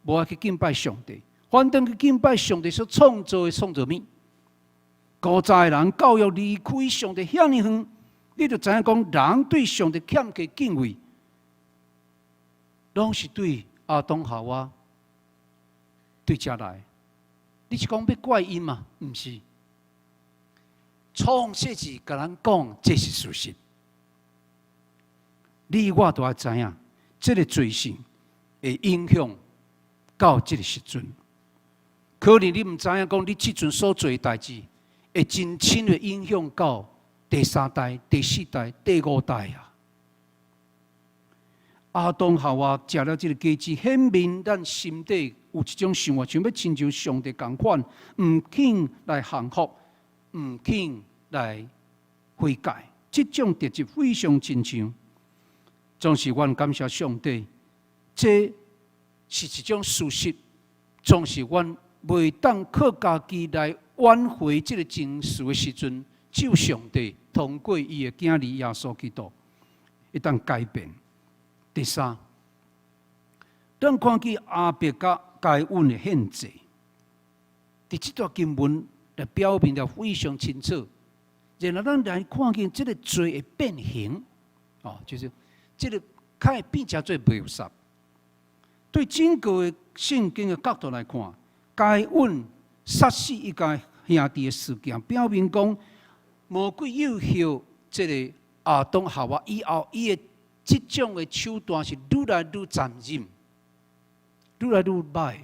無愛去敬拜上帝，反轉去敬拜上帝所創造的創造物。古早的人教育離開上帝遐爾遠。你就知影講，人對上帝欠缺敬畏，攏是對亞當夏娃對遮來。你是講欲怪𪜶嗎？毋是。創世記共咱講，這是事實。你我都愛知影，這个罪性會影響到這个時陣。可能你毋知影，講你這陣所做的代誌，會真深的影響到第三代、第四代、第五代啊。亞當夏娃食了這个果子，顯明咱心底有一種想法，想欲親像上帝仝款，毋肯來降服，毋肯來悔改。這種特質非常親像，總是阮感謝上帝，這是一種事實，總是阮袂當靠家己來挽回這个情勢的時陣，只有上帝通過伊的囝兒耶穌基督，會當改變。第三，咱看見亞伯佮該隱的獻祭，佇這段經文來表明得非常清楚。然後咱來看見這个罪的變形，哦，就是這个較會變成做謀殺。對整個的聖經的角度來看，該隱殺死伊家兄弟的事件，表明講魔鬼誘惑這个亞當夏娃以後，伊的這種的手段是愈來愈殘忍，愈來愈歹。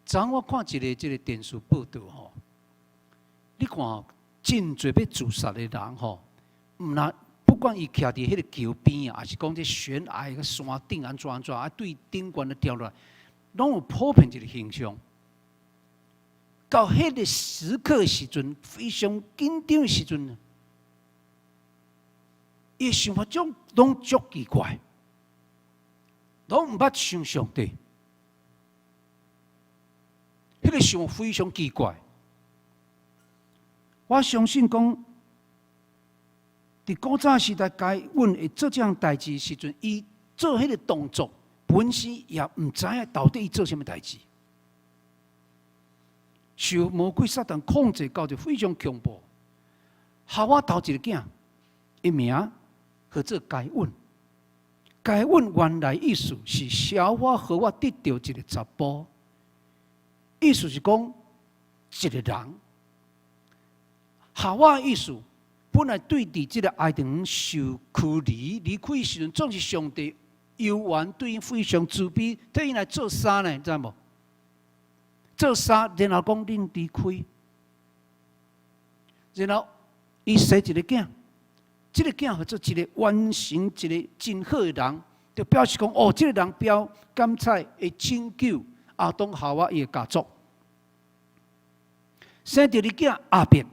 昨昏我看一个這个電視報道吼，你看真濟欲自殺的人吼，毋若不管伊徛佇彼个橋邊啊，抑是講這懸崖个山頂按怎按怎啊，對頂懸咧掉落來，攏有普遍一个現象。到彼个時刻的時陣，非常緊張的時陣，伊的想法總攏足奇怪，攏毋捌想上帝。彼个想法非常奇怪。我相信講，佇古早時代，該隱會做這項代誌時陣，伊做彼个動作，本身也毋知影到底伊做啥物代誌。受魔鬼撒旦控制到就非常恐怖。夏娃頭一個囝，伊名號做該隱。該隱原來意思是小我予我得著一个查埔，意思是講一个人。夏娃意思本來對佇這个伊甸園受驅離離開時陣，總是上帝猶原對𪜶非常慈悲，替𪜶來做衫呢，知無？做衫，然後講恁離開，然後伊生一个囝，這个囝號做一个完成一个真好的人，就表示講哦，這个人表感彩會拯救亞當夏娃伊的家族。生第二囝亞伯，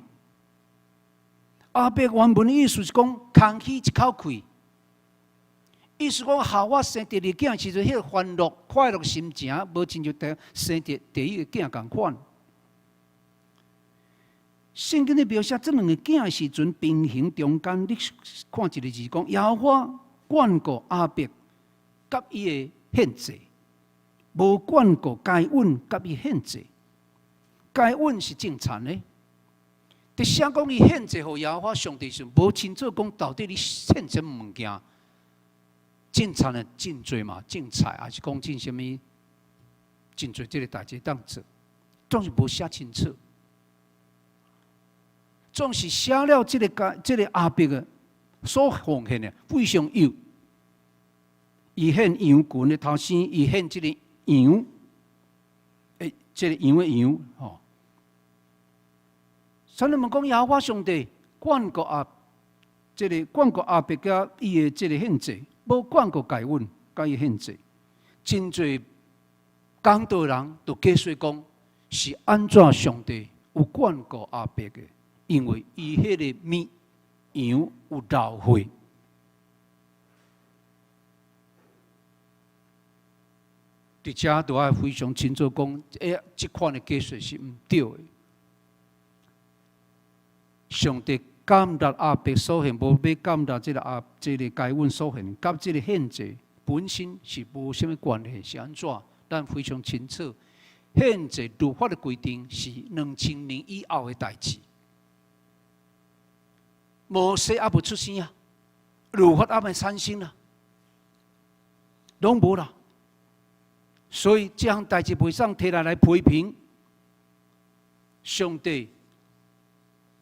亞伯原文意思是講空虛一口氣，意思講夏娃生第二囝時陣，彼个歡樂快樂心情，無親像生第一个囝仝款。聖經咧描寫這兩个囝的時陣，平行中間，你看一个字講，耶和華眷顧亞伯佮伊的獻祭，無眷顧該隱佮伊獻祭。該隱是種田的，佇寫講伊獻祭予耶和華上帝時，無清楚講到底你獻啥物物件。種田的真濟嘛，種菜，抑是講種啥物？真濟這个代誌當做，總是無寫清楚。總是寫了這个該這个亞伯的所奉獻的非常幼，伊獻羊群的頭生，伊獻這个羊，這个羊的羊吼。所以問講耶和華上帝眷顧亞，這个眷顧亞伯佮伊的這个獻祭，無眷顧該隱佮伊獻祭，真濟講道人就解釋講是按怎上帝有眷顧亞伯的，因為伊彼个物羊有流血。佇遮都愛非常清楚講，這款的解釋是毋對的。上帝感謝亞伯所獻，無欲感謝這个亞這个該隱所獻，佮這个獻祭本身是無啥物關係，是按怎？咱非常清楚，獻祭律法的規定是2000年以後的代誌。摩西猶未出生啊，律法猶未產生啊，攏無啦。所以這項代誌袂使提來來批評。上帝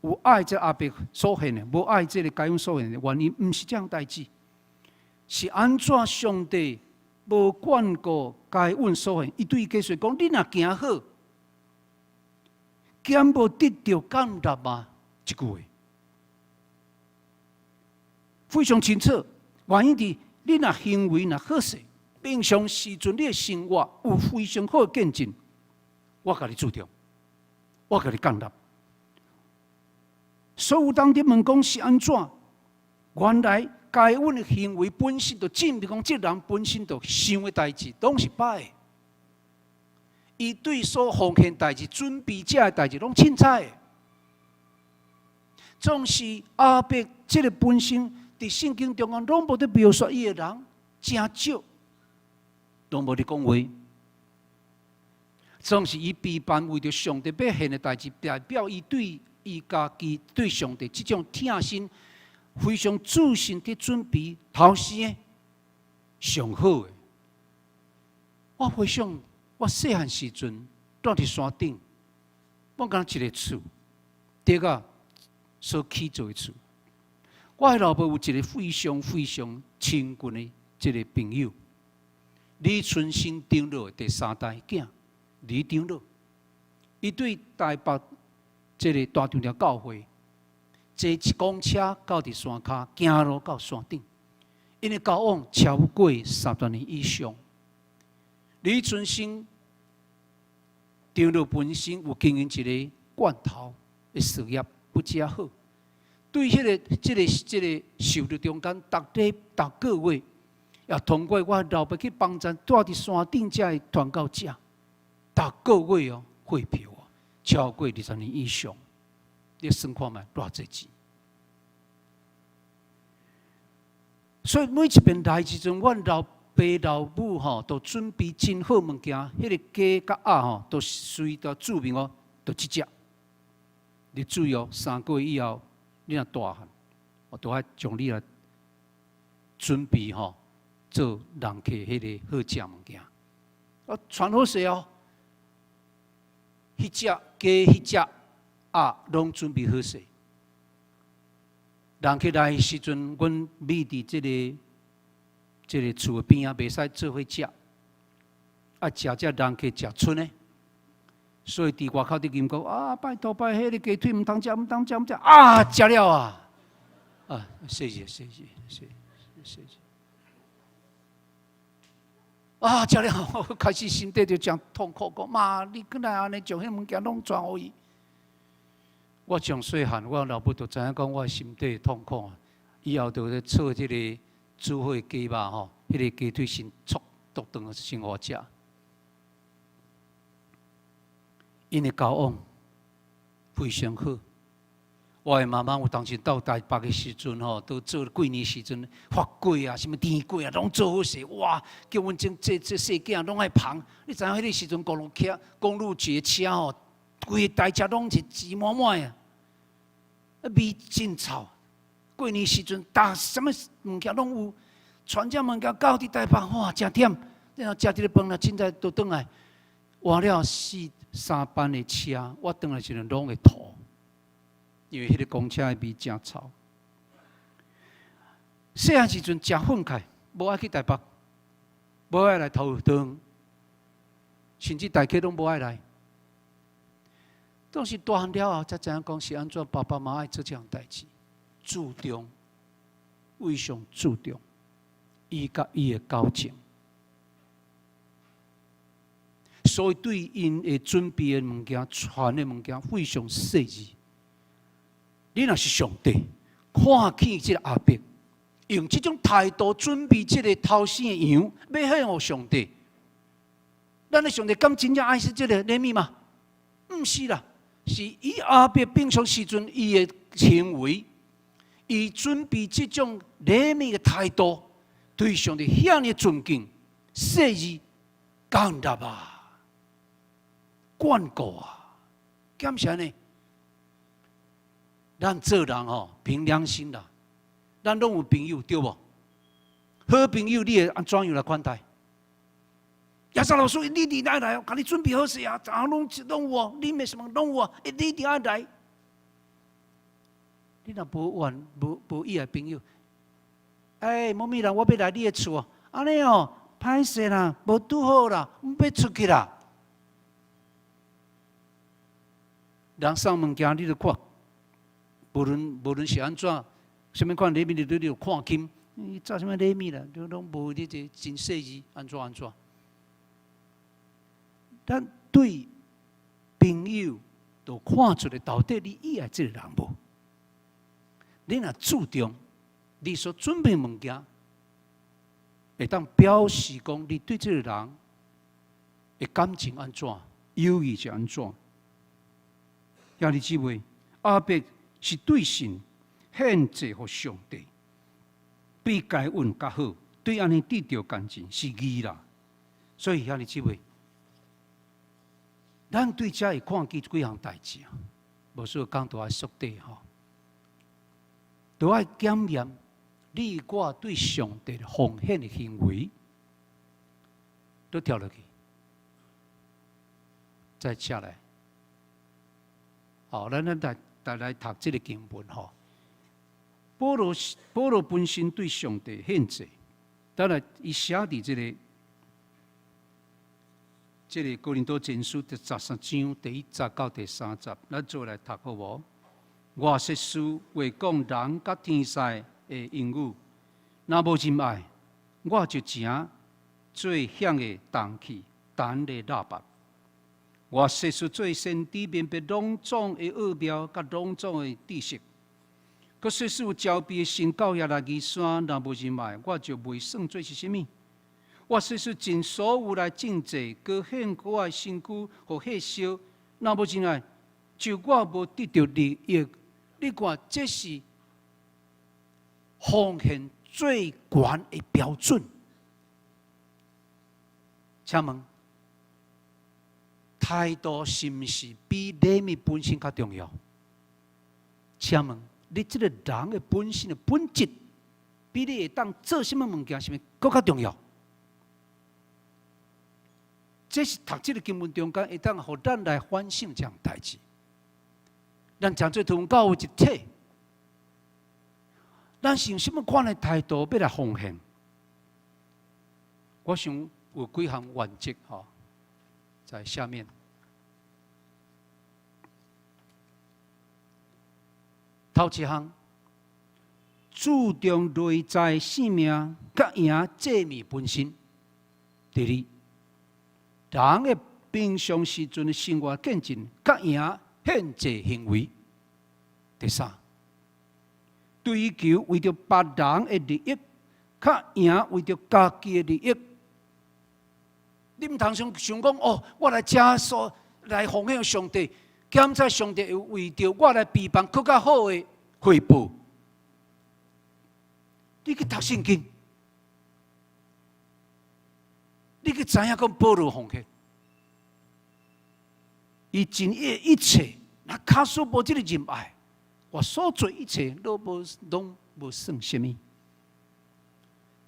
有愛這亞伯所獻的，無愛這个該隱所獻的原因，毋是這項代誌，是按怎上帝無眷顧該隱所獻，伊對伊解說講：你若行好，敢無得著降納嗎？這句話非常清楚，原因佇你若行為若好勢，平常時陣你的生活有非常好的見證，我共你注重，我共你降納。所以有當佇問講是按怎？原來該隱的行為本身就證明講，這人本身就想的代誌攏是歹的。伊對所奉獻代誌、準備這的代誌攏凊彩的。總是亞伯這个本身，佇聖經中間攏無佇描述伊的人，誠少，攏無佇講話。總是伊備辦為著上帝欲獻的代誌，代表伊對伊家己對上帝這種疼心，非常仔細佇準備頭生的上好的。我回想我細漢時陣，蹛佇山頂，我敢若一个厝，竹仔所起做的厝。我的老爸有一个非常非常親近的這个朋友，李春生長老的第三代囝，李長老，伊對台北這个大長老教會，坐一公車到佇山跤，行路到山頂，𪜶的交往超過30年以上。李春生長老本身有經營一个罐頭的事業，不遮好。對彼个、這个、這个收入中間，逐禮逐個月，也通過我老爸去幫贊，蹛佇山頂遮的傳教者，逐個月哦，匯票哦，超過20年以上，你算看覓偌濟錢？所以每一遍來時陣，阮老爸老母吼都準備真好物件，彼个雞佮鴨吼都隨著注明哦，就這隻。你注意哦，3個月以後。你若大漢，我都愛將你來準備吼，做人客彼个好食物件。我傳好勢哦，彼隻雞、彼隻鴨攏準備好勢。人客來的時陣，阮覕佇這个厝的邊仔，袂使做伙食。啊，食這人客食賰的，所以佇外口佇吟講啊，拜託拜彼个雞腿毋通食，毋通食，毋食啊，食了啊！啊，謝謝謝謝謝謝謝。啊，食了，我開始心底就誠痛苦，講媽，你閣來按呢將彼物件攏傳予伊。我從細漢，我老母就知影講我心底痛苦，以後就咧做這个煮好的雞肉吼，彼个雞腿先剁剁斷先予我食。𪜶的交往非常好。我的媽媽有當時到台北的時陣吼，都做過年時陣發粿啊，啥物甜粿啊，攏做好勢。哇！叫阮這細囝攏愛捧。你知影彼个時陣公路車、公路捷車吼，規个台車攏是擠滿滿的，啊味真臭。過年時陣，逐啥物物件攏有，傳這物件到佇台北，哇，誠忝。然後食這个飯啦，凊彩都轉來，換了四三班的車，我轉來時陣攏會吐，因為彼个公車的味誠臭。細漢時陣誠憤慨，無愛去台北，無愛來頭頓，甚至大家攏無愛來。當時大漢了後，才知影講是按怎爸爸媽媽愛做這項代誌，注重，非常注重，伊佮伊的交情。所以對𪜶的準備的物件、傳的物件非常細緻。你若是上帝，看見這个亞伯，用這種態度準備這个頭生的羊，欲獻予上帝。咱的上帝敢真正愛惜這个禮物嗎？毋是啦，是以亞伯平常時陣伊的行為，伊準備這種禮物的態度，對上帝遐爾尊敬、細緻、感納啊！眷顧啊！感謝呢，咱做人吼，憑良心啦，咱攏有朋友對無？好朋友你會按怎樣來款待？亞薩老師，你一定愛來哦，共你準備好勢啊，啥攏攏有哦，你欲啥物攏有哦，你一定愛來。你若無緣無無意的朋友，欸，某某人，我欲來你的厝，按呢哦，歹勢啦，無拄好啦，毋欲出去啦。人送物件，你著看，無論無論是按怎，啥物款禮物，你都你看輕，你做啥物禮物啦？都攏無你這真細緻，按怎按怎。咱對朋友都看出來，到底你意愛這個人無？你若注重你所準備物件，會當表示講你對這個人的感情按怎，友誼是按怎。兄弟姊妹，亞伯是對神獻祭予上帝，比該隱較好，對按呢得著感情是義啦。所以兄弟姊妹，咱對這會看見幾項代誌啊？無需要講都愛縮短吼，都愛檢驗你我對上帝的奉獻的行為，都跳落去，再下來。好，咱咱來來來讀這个經文吼。保羅保羅本身對上帝獻祭，當然伊寫佇這个這个哥林多前書第十三章第一節到第三節，咱做來讀好無？我說事話講人佮天使的言語，若無仁愛，我就成做響的銅器，彈的喇叭。我說事做先知明白攏總的奧妙，佮攏總的知識。閣說事有慈悲的心到喜馬拉雅山，若無仁愛，我就袂算做是啥物。我說事盡所有來賑濟，閣獻我的身軀予火燒，若無仁愛，就我無得著利益。你看，這是奉獻最懸的標準。請問，態度是毋是比禮物本身較重要？請問，你這个人的本身的本質，比你會當做啥物物件，是毋是閣較重要？這是讀這个經文中間，會當予咱來反省這項代誌。咱誠濟同教會一體，咱是用啥物款的態度欲來奉獻？我想有幾項原則吼，在下面。頭一項，注重內在性命，佮贏祭物本身。第二，人的平常時陣的生活見證，較贏獻祭行為。第三，追求為著別人的利益，較贏為著家己的利益。你毋通想想講哦，我來遮所來奉獻上帝，檢查上帝會為著我來備辦閣較好的回報。你去讀聖經，你去知影講保羅奉獻，伊盡伊的一切，若假使無這个仁愛，我所做一切攏無攏無算啥物。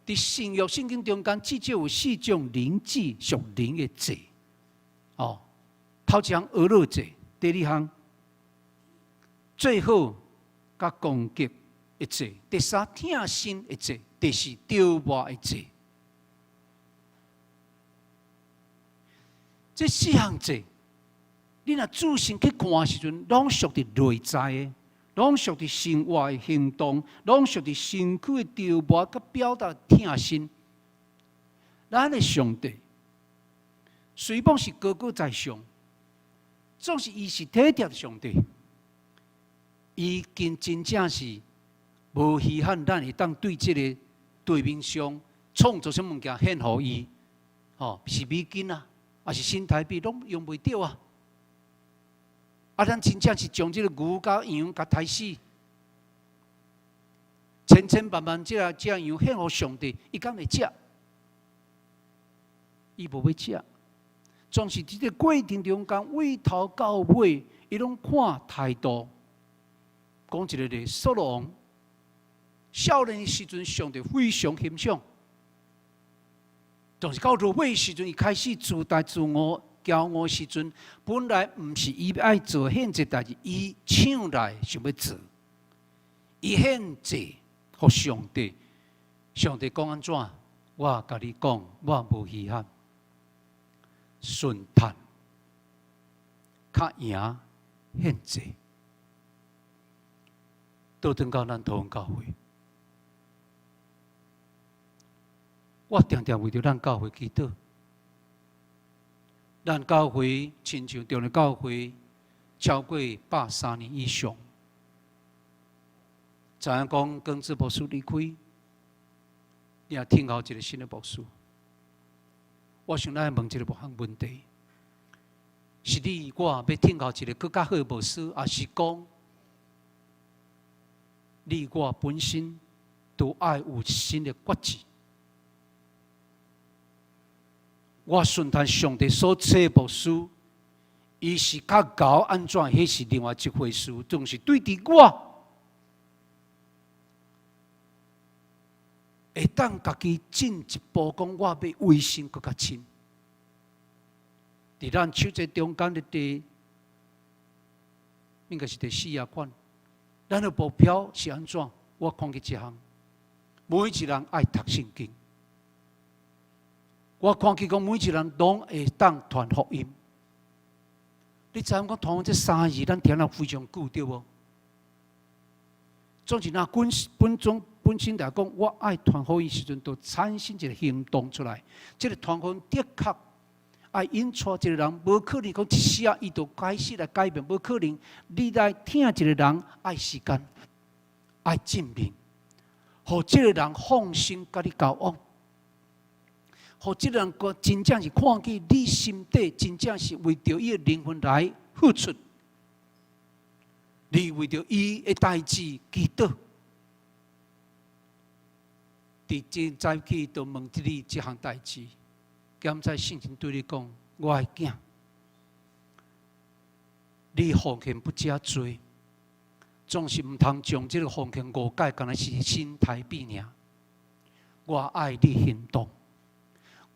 佇新約聖經中間，至少有四種靈祭屬靈的祭。哦，頭一項哀樂祭，第二項最好佮攻擊的祭，第三疼心的祭，第四丟磨的祭。這四項祭，你若仔細去看的時陣，攏屬佇內在的。攏屬佇生活的行動，攏屬佇身軀的調磨，佮表達疼心。咱的上帝雖罔是高高在上，總是伊是體貼的上帝。伊真真正是無稀罕，咱會當對這个地面上創造啥物件獻予伊，吼，是美金啊，抑是新台幣，攏用袂著啊。啊！咱真正是將這个牛佮羊共刣死，千千萬萬隻隻羊獻予上帝，伊敢會食？伊無欲食。總是佇這个過程中間，為頭到尾，伊攏看態度。講一个例，掃羅王少年的時陣，上帝非常欣賞，但是到落尾時陣，伊開始自大自我、驕傲時陣，本來毋是伊愛做獻祭代誌，伊搶來想欲做，伊獻祭予上帝。上帝講按怎？我共你講，我無稀罕，順趁較贏獻祭。倒轉到咱桃園教會，我定定為著咱教會祈禱。咱教會親像中壢教會超過130年以上，知影講耿志牧師離開，你也聽候一個新的牧師。我想咱問一個項問題：是你我欲聽候一個閣較好的牧師，抑是講你我本身都愛有新的決志？我順從上帝所賜的牧師，伊是較𠢕按怎，彼是另外一回事。總是對佇我會當家己進一步講，我欲委身閣較深。佇咱手冊中間的第，應該是第四頁款。咱的目標是按怎？我看見一項，每一個人愛讀聖經。我看見講每一個人攏會當傳福音。你知影講傳這三字，咱聽了非常久對無？總是若本本種本身來講，我愛傳福音時陣，就產生一個行動出來。這個傳福音的確愛引帶一個人，無可能講一時仔伊就開始來改變，無可能。你來疼一個人，愛時間，愛證明，予這個人放心佮你交往。予這個人真正是看見你心底真正是為著伊的靈魂來付出，你為著伊的代誌祈禱。佇真早起就問你這項代誌，敢知聖神對你講：我的囝，你奉獻不遮濟，總是毋通將這个奉獻誤解，敢若是新台幣爾。我愛你行動。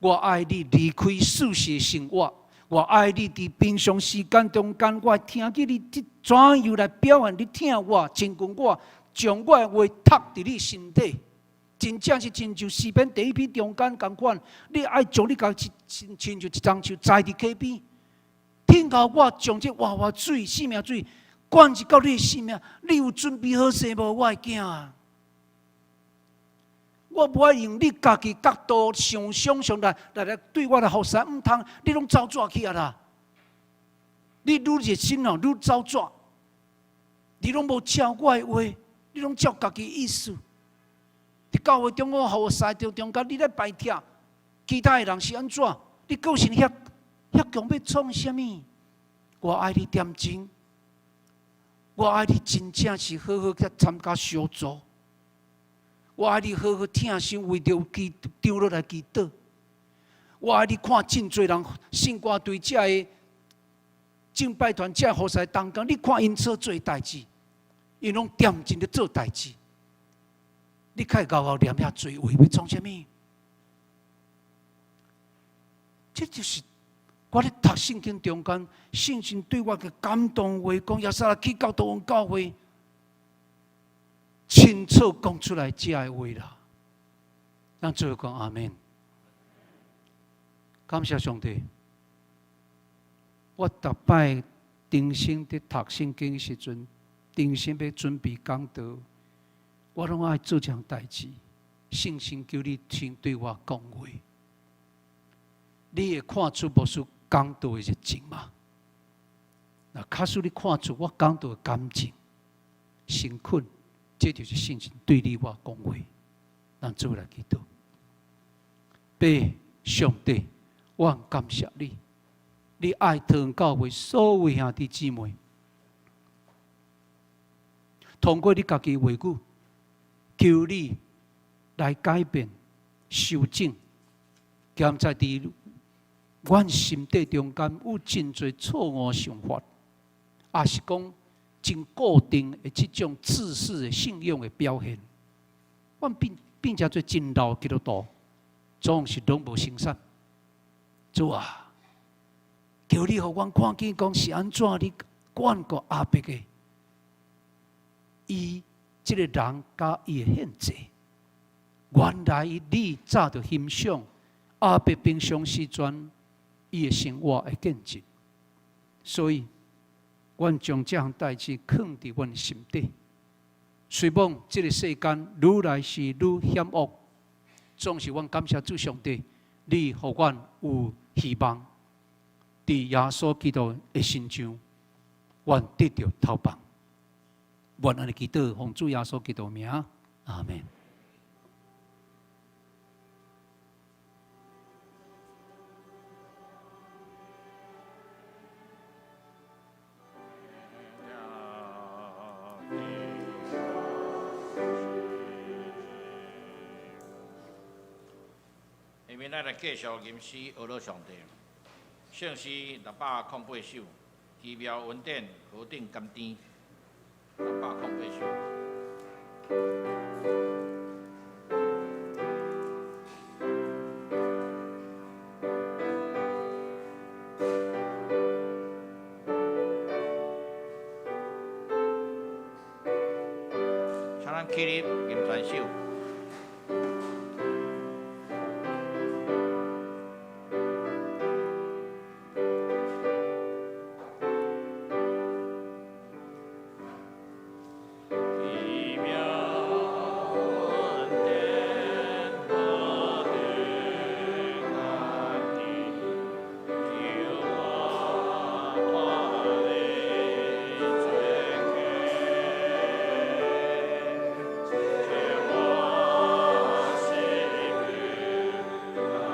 我愛你離開世俗的生活，我愛你佇平常時間中間，我聽見你這怎樣來表現？你疼我，親近我，將我的話讀佇你心底，真正是親像詩篇第一篇中間仝款，你愛將你家己親像一樟樹栽佇溪邊，聽候我將這活活水、生命水灌入到你的生命，你有準備好勢無？我的囝啊！我無愛用你家己角度想想象來來來對我來服侍，毋通，你攏走紙去啊啦！你愈熱心哦，愈走紙，你攏無照我的話，你攏照家己意思。佇教會中，我服侍中中間，你咧排斥其他的人是按怎？你個性遐遐強，欲創啥物？我愛你點鐘，我愛你真正是好好去參加小組。我愛你好好疼心，為著基長老來祈禱。我愛你看真濟人聖歌隊這个敬拜團這服侍同工，你看𪜶所做代誌，𪜶攏恬靜咧做代誌。你較會𠢕𠢕念遐濟話，欲創啥物？這就是我咧讀聖經中間，聖神對我的感動話，講耶穌去到桃園教會。清楚講出來這个話啦，咱做伙講阿們。感謝上帝，我逐擺重新佇讀聖經時陣，重新欲準備講道，我攏愛做這項代誌。聖神求你先對我講話，你會看出牧師講道的熱情嗎？若假使你看出我講道的感情、誠懇。這就是聖神對你我講話，咱做伙來祈禱。父上帝，我很感謝你，你愛桃園教會所有兄弟姊妹，通過你家己話語，求你來改變、修正，兼在佇阮心底中間有真濟錯誤想法，抑是講真固定的這種自私的信仰的表現，阮變變成做真老基督徒，總是攏無生產。主啊，求你予阮看見講是按怎你眷顧亞伯的，伊這个人佮伊的獻祭，原來你早就欣賞亞伯平常時陣伊的生活的見證，所以，阮將這項代誌囥佇阮心底。雖罔這个世間愈來是愈險惡，總是阮感謝主上帝，你予阮有希望，佇耶穌基督的身上，阮得著透放。阮按呢祈禱，奉主耶穌基督名，阿門。下面咱來繼續吟詩阿樂上帝，聖詩608首，奇妙恩典何等甘甜，608首。請咱起立吟全首。奇妙恩典何等甘甜，救我脫離罪愆，賜我生命甘甜生命甘甜歡喜，這大恩典高敬畏，行行變做安慰，這恩典實在寶貴，我心就得安慰。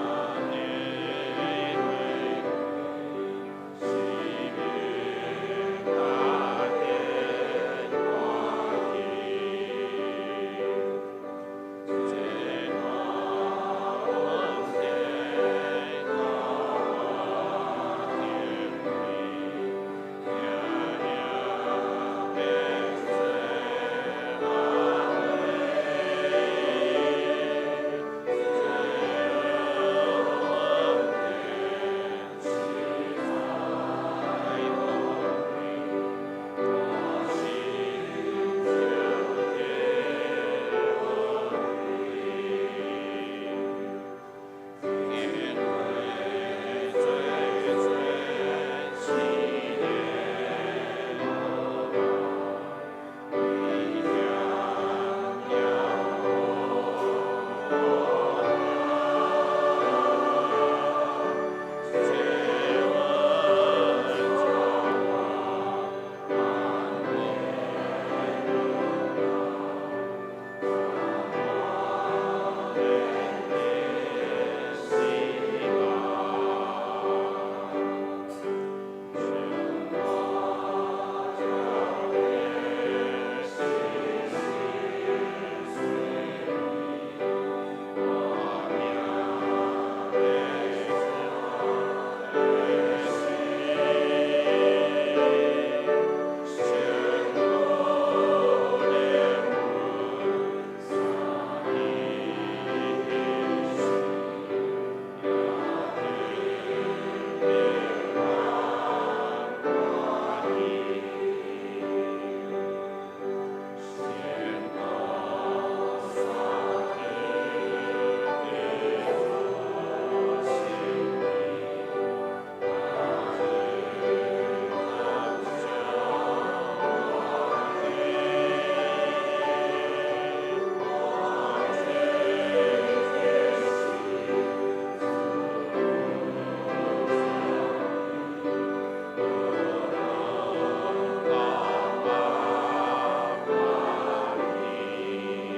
經過罪罪試煉危險了這恩寵安慰。希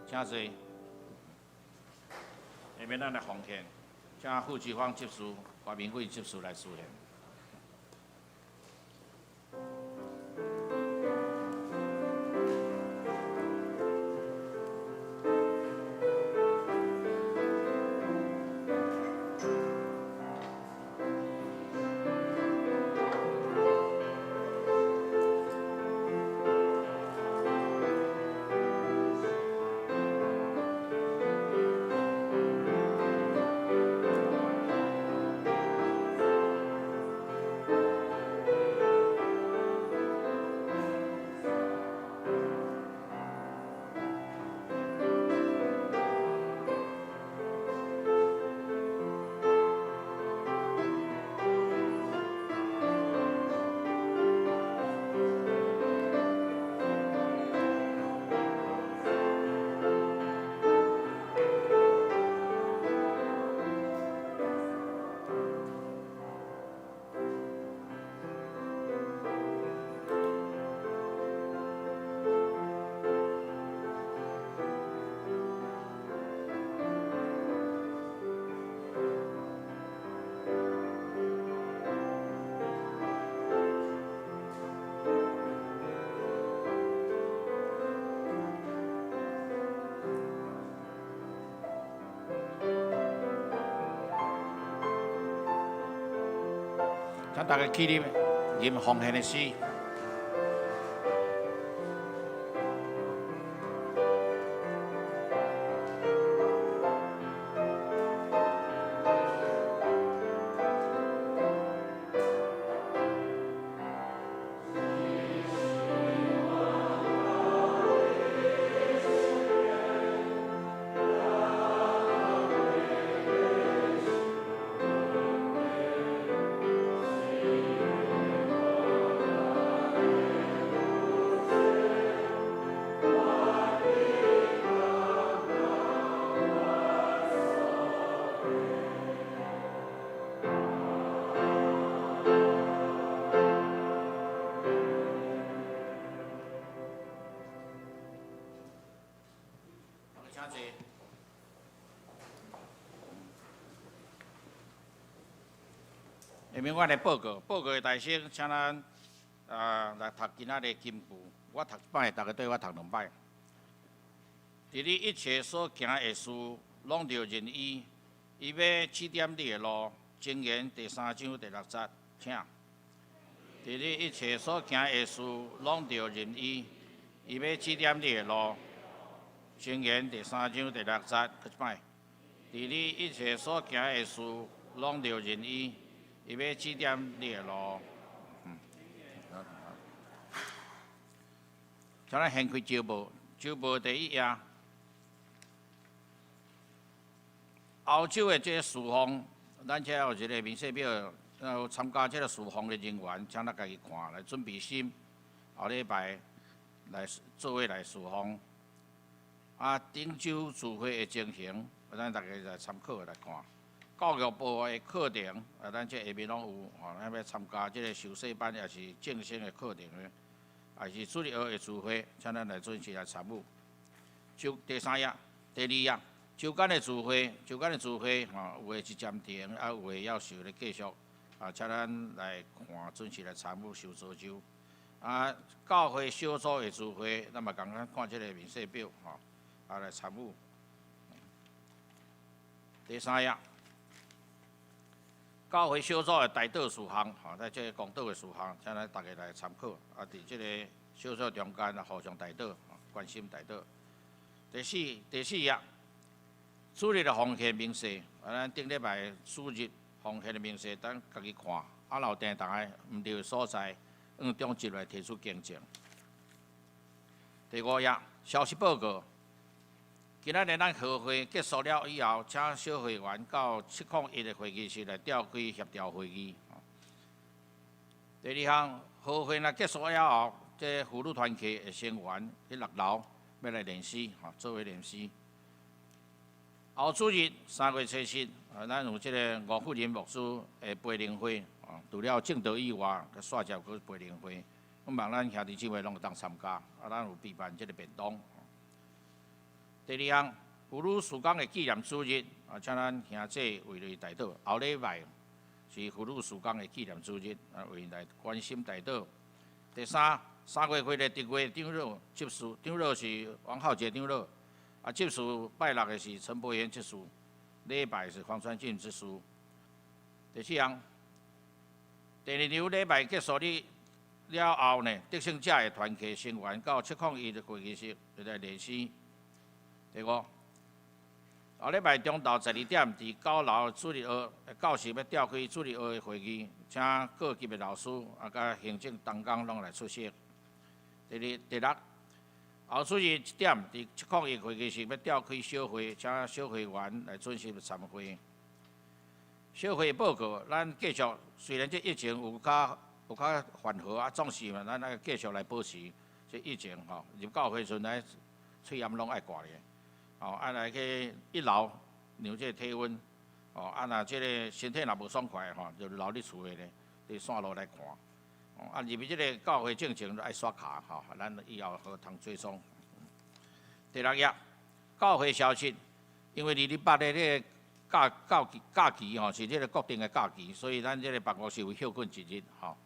望，請坐。下面咱來奉獻，請傅志芳執事、華明慧執事來司獻。請大家起立，吟奉獻的詩。請坐。下面我來報告，報告的大聲，請咱來讀今仔日的金句。我讀一擺，逐家對我讀兩擺。佇你一切所行的事，攏著認伊，伊欲指點你的路。箴言第三章第六節，請。佇你一切所行的事，攏著認伊，伊欲指點你的路。箴言第三章第六節，閣一擺。佇你一切所行的事，攏著認伊，伊欲指點你的路。請咱掀開周報，周報第一頁。歐洲的這个事奉，咱遮有一个明細表，有參加這个事奉的人員，請咱家己看來準備心，後禮拜來做伙來事奉。啊，頂週聚會的情形，咱逐家來參考來看。教育部的課程，啊，咱這下面攏有，吼，咱欲參加這个修細班，抑是正生的課程的，抑是主日學的聚會，請咱來準時來參與。就第三頁、第二頁，週間的聚會，週間的聚會，吼，有的是暫停，啊，有的猶受咧繼續，啊，請咱來看，準時來參與修做周。啊，教會小組的聚會，咱嘛仝款看這个明細表，吼。啊，來參與。第三頁，教會小組的代禱事項，吼，在這个公禱的事項，請咱逐家來參考。啊，佇這个小組中間互相代禱，關心代禱。第四頁，主日的奉獻明細，啊，咱頂禮拜主日奉獻的明細，等家己看。啊，若有訂逐个毋對的所在，用中集來提出更正。第五頁，消息報告。今仔日咱合會結束了以後，請小會員到701的會議室來召開協調會議。第二項，合會若結束了後，這婦女團契的成員去六樓欲來練詩，吼，做伙練詩。後主日3月初7，啊，咱有這个吳富仁牧師的培靈會，除了證道以外，閣煞接閣培靈會，希望咱兄弟姊妹攏會當參加，啊，咱有備辦這个便當。第二項，婦女事工的紀念主日，啊，請咱兄姊為伊代禱。後禮拜是婦女事工的紀念主日，啊，為𪜶來關心代禱。第三，3月份的特會長老執事，長老是王浩杰長老，啊，執事拜六的是陳伯元執事，禮拜是黃傳俊執事。第四項，第二場禮拜結束日了後呢，得勝者的團契成員到701的會議室來練詩。第五，後禮拜中晝12點，佇九樓主日學教室欲召開主日學的會議，請各級的老師啊，佮行政同工攏來出席。第二、第六，後主日1點，佇701會議室欲召開小會，請小會員來準時參會。小會報告，咱繼續，雖然這疫情有較緩和啊，總是嘛，咱愛繼續來保持這疫情吼。入教會時陣來喙罨攏愛掛咧。哦，啊來去一樓量這个體溫，哦，啊若這个身體若無爽快吼，就留佇厝內咧，佇線路來看。哦，啊入去這个教會進前愛刷卡吼，咱以後好通追蹤。第六頁，教會消息，因為228的這个假期吼，是這个國定的假期，所以咱這个辦公室有歇睏一日吼，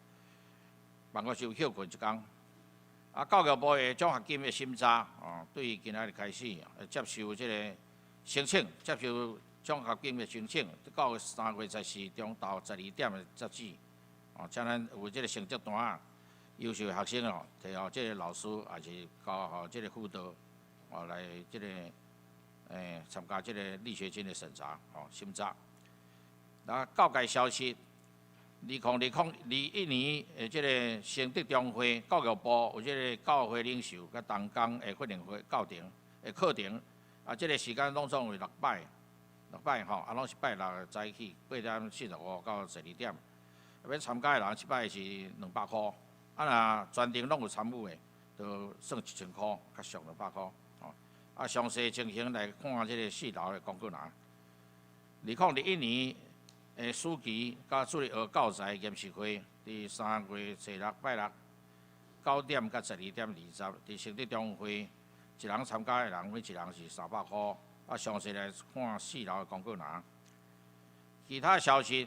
辦公室有歇睏一工。啊，教育部的獎學金的審查，哦，對今仔日開始接受這个申請，接受獎學金的申請，到3月14中晝12點的截止。哦，請咱有這个成績單仔，優秀學生哦，提予這个老師，抑是交予這个輔導，哦，來這个參加這个勵學金的審查，哦，審查。那教界消息，2021年的這个成德中會教育部有這个教會領袖佮同工的訓練會教程的課程，啊，這个時間攏總為六擺，六擺吼，啊，攏是拜六早起8點45到12點。欲參加的人，這擺是200箍，啊，若全程攏有參與的，就算1000箍，較俗200箍，吼。啊，詳細情形來看這个四樓的公告欄。2021年的暑期佮主日學教材研習會，佇3月初6拜六9點到12點20，佇成德中會，一人參加的人每一人是300箍。啊，詳細來看四樓的公告欄。其他消息，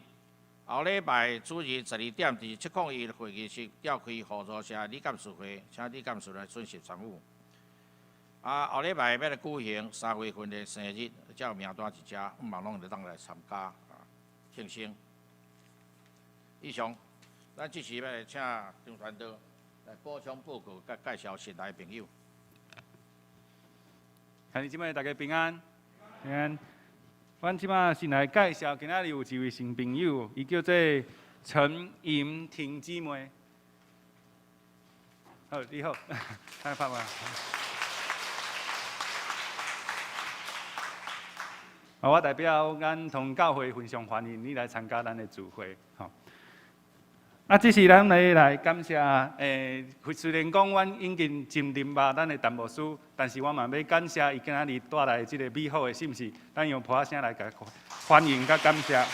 後禮拜主日12點，佇701會議室召開互助社理監事會，請理監事來準時參與。啊，後禮拜欲來舉行3月份的生日，才有名單佇遮，毋茫攏會當來參加啊慶生。以上，咱這時欲來請張傳道來補充報告，佮介紹新來的朋友。兄弟姊妹，大家平安，平安。阮這擺先來介紹，今仔日有一位新朋友，伊叫做陳莹婷姊妹。好，你好，來拍我。我代表咱同教會非常歡迎你來參加咱的聚會，吼。啊，這是咱來感謝，雖然講阮已經真認捌咱的陳牧師，但是我嘛欲感謝伊今仔日帶來這个美好的信息，咱用噗仔聲來共歡迎佮感謝。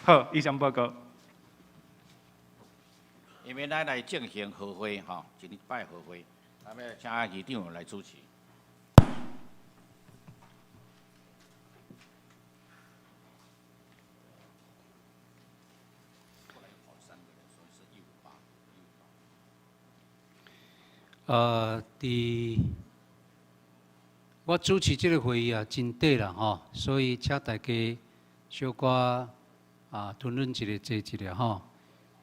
好，以上報告。下面咱來進行和會，吼，一禮拜和會，咱欲請議長來主持。佇我主持這个會議啊，真短啦吼，所以請大家小可啊吞忍一下，坐一下吼。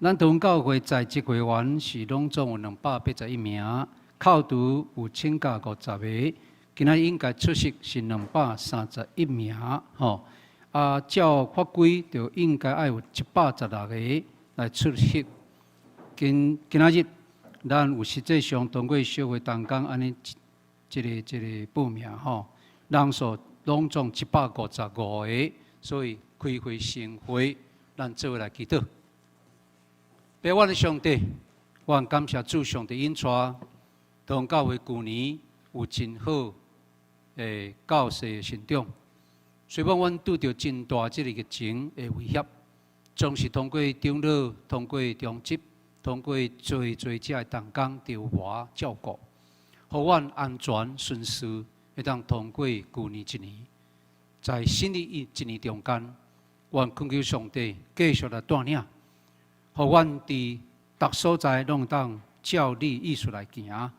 咱同教會在職會員是攏總有281名，扣除有請假50個，今仔應該出席是231名吼。啊，照法規就應該愛有116個來出席。今今仔日。咱有實際上通過小會同工按呢，這个報名吼，人數攏總155個，所以開會成會，咱做伙來祈禱。父阮的上帝，我感謝主上帝引帶，同教會舊年有真好的教勢的成長。雖罔阮拄著真大這个疫情的威脅，總是通過長老，通過中執。通過濟濟遮的同工調和照顧，予阮安全順遂，會當通過舊年一年。在新的一年中間，阮懇求上帝繼續來帶領，予阮佇逐所在攏會當照你意思來行。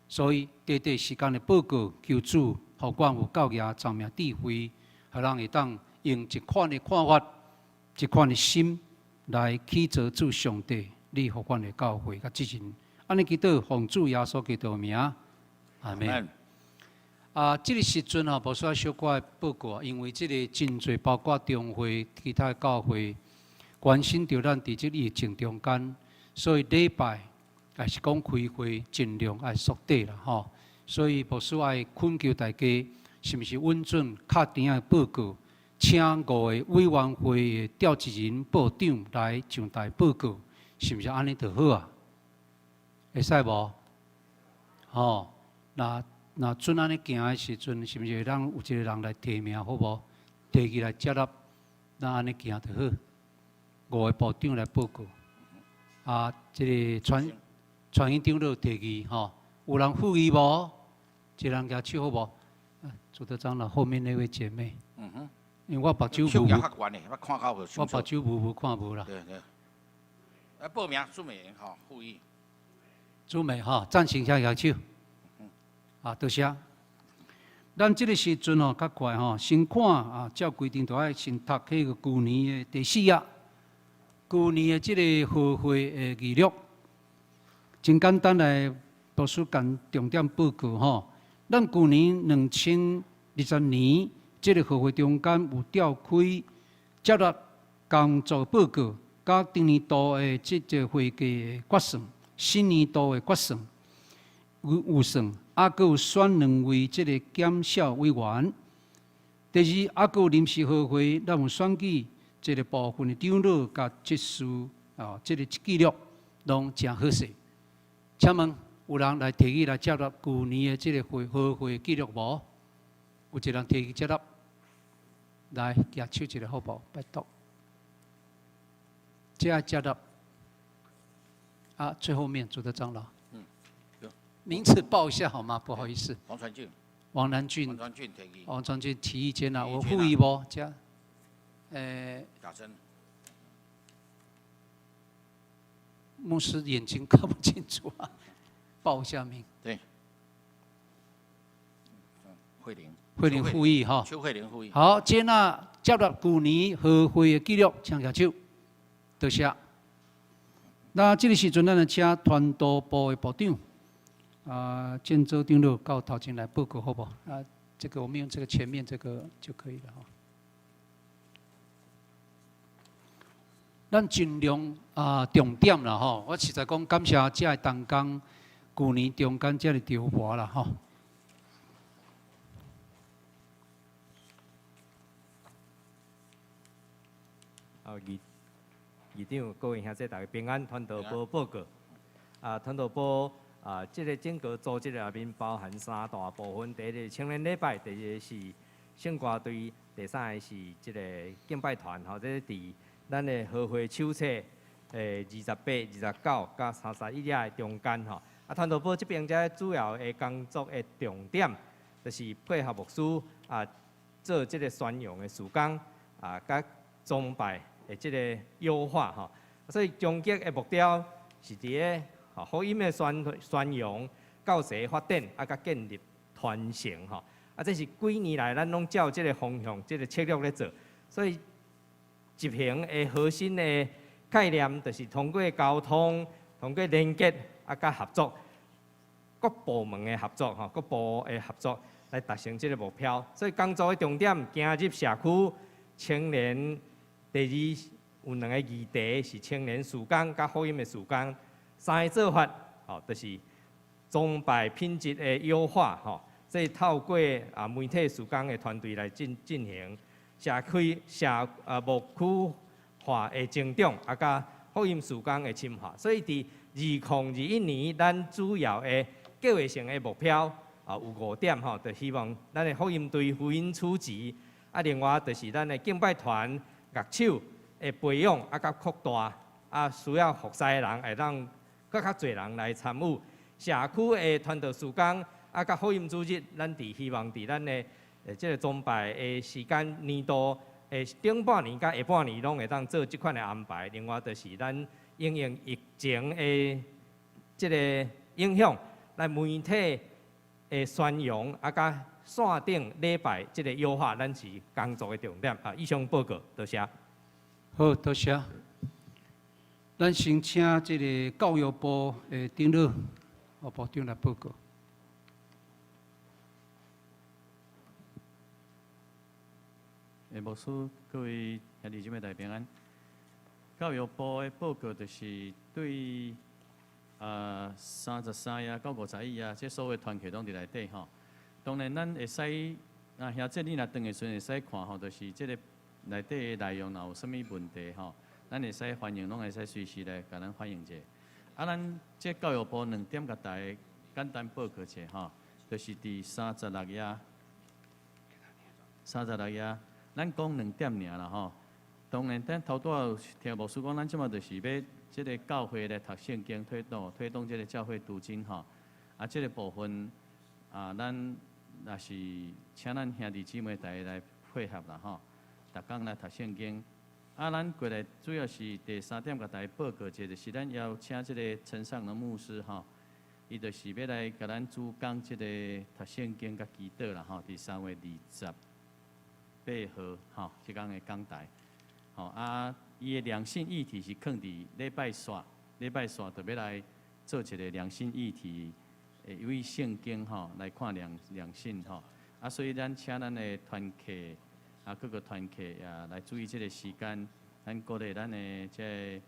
所以，短短時間的報告，求主予阮有夠額聰明智慧，予人會當用一款的看法、一款的心來去做主上帝。你予阮的教誨佮指引，按呢祈禱奉主耶穌基督的名，阿們。啊，這个時陣吼，無需要小可的報告，因為這个真濟，包括中會、其他教會，關心著咱佇這疫情中間，所以禮拜抑是講開會，盡量愛縮短啦吼。所以牧師愛懇求大家，是毋是允准較甜仔的報告，請五個委員會的召集人、部長來上台報告。是毋是按呢就好啊？會使無？吼，若准按呢行的時陣，是毋是會當有一個人來提名好無？提起來接納，咱按呢行就好。五個部長來報告，啊，這個傳傳音長老提議吼，有人附議無？一個人舉手好無？朱德長老後面那位姐妹，因為我目睭無，我目睭無無看無啦。對對。來報名朱美吼，附議。朱美吼，贊成請舉手。啊，多謝。咱這個時陣吼較快吼，先看啊，照規定就愛先讀彼個舊年的第四頁，舊年的這個和會的記錄，真簡單來牧師共重點報告吼。咱舊年2020年，這個和會中間有召開接納工作報告，佮頂年度的這個會計的決算，新年度的決算有預算，啊，閣有選兩位這個檢校委員。第二，啊，閣有臨時和會，咱有選舉這個部分的長老佮執事啊，這個記錄攏誠好勢。請問有人來提議來接納舊年的這個會和會記錄無？有一人提議接納，來舉手一下好無？拜託。這接納。啊，最後面主的長老。名字報一下好嗎？不好意思。王傳俊。王南俊。王傳俊提議。王傳俊提議接納，有附議無？這，賈珍。牧師眼睛看不清楚啊，報一下名。對。慧玲。慧玲附議哈。邱慧玲附議。好，接納接納舊年和會的記錄，請舉手。多謝。那這個時陣，咱來請傳道部的部長，啊，建州長老到頭前來報告好無？啊，這個我們用這個前面這個就可以了哈。咱盡量啊，重點啦吼。我實在講感謝遮的同工，舊年中間遮爾籌撥啦吼。好，議議長，各位兄弟，大家平安。傳道部報告，啊，傳道部啊，這個整個組織內面包含三大部分：第一個青年禮拜，第二個是聖歌隊，第三個是這個敬拜團。吼，這個佇咱的和會手冊，28、29佮31頁的中間吼。啊，傳道部這邊遮主要的工作的重點，就是配合牧師啊，做這個宣揚的事工啊，佮崇拜的這個優化吼。所以終極的目標是佇咧吼福音的宣宣揚、教師發展啊，佮建立傳承吼。啊，這是幾年來咱攏照這個方向、這個策略咧做，所以執行的核心的概念，就是通過溝通、通過連結啊，佮合作，各部門的合作吼，各部的合作來達成這個目標。所以工作的重點，行入社區、青年。第二有兩個議題是青年事工佮福音的事工。三个做法，吼，就是崇拜品質的優化，吼，這透過啊媒體事工的團隊來進進行。社區社啊牧區化的成長，啊，佮福音事工的深化。所以佇2021年，咱主要的計劃性的目標啊有五點吼，就希望咱的福音隊福音處置，啊，另外就是咱的敬拜團樂手的培養啊，佮擴大，啊，需要服侍的人會當閣較濟人來參與。社區的傳道事工啊，佮福音主日，咱佇希望佇咱的這個崇拜的時間年度的頂半年佮下半年攏會當做這款的安排。另外就是咱因應疫情的這個影響，來媒體的宣揚啊，佮線頂禮拜這個優化，咱是工作的重點。啊，以上報告，多謝。好，多謝。咱先請這個教育部的長老、哦部長來報告。牧師，各位兄弟姊妹大家平安。教育部的報告就是對33頁到51頁，這所有團契攏佇內底吼。當然，咱會使啊，兄弟你若轉的時陣會使看吼，就是這個內底的內容若有啥物問題吼，咱會使歡迎，攏會使隨時來共咱反映者。啊，咱這教育部兩點共大家簡單報告者吼，就是佇三十六頁，三十六頁，咱講兩點爾啦吼。當然，咱頭拄仔有聽牧師講，咱這馬就是欲這個教會來讀聖經，推動推動這個教會讀經吼。啊，這個部分啊，咱若是請咱兄弟姊妹大家來配合啦吼，逐工來讀聖經。啊，咱過來主要是第三點，共大家報告一下，就是咱邀請這個陳尚龍牧師吼，伊就是欲來共咱主講這个讀聖經佮祈禱啦吼，佇3月28號吼，這工的講台。吼啊，伊的兩性議題是囥佇禮拜四，禮拜四就欲來做一个兩性議題，會為聖經吼來看兩性吼。啊，所以咱請咱的團契啊，各個團契啊來注意這个時間，咱鼓勵咱的這个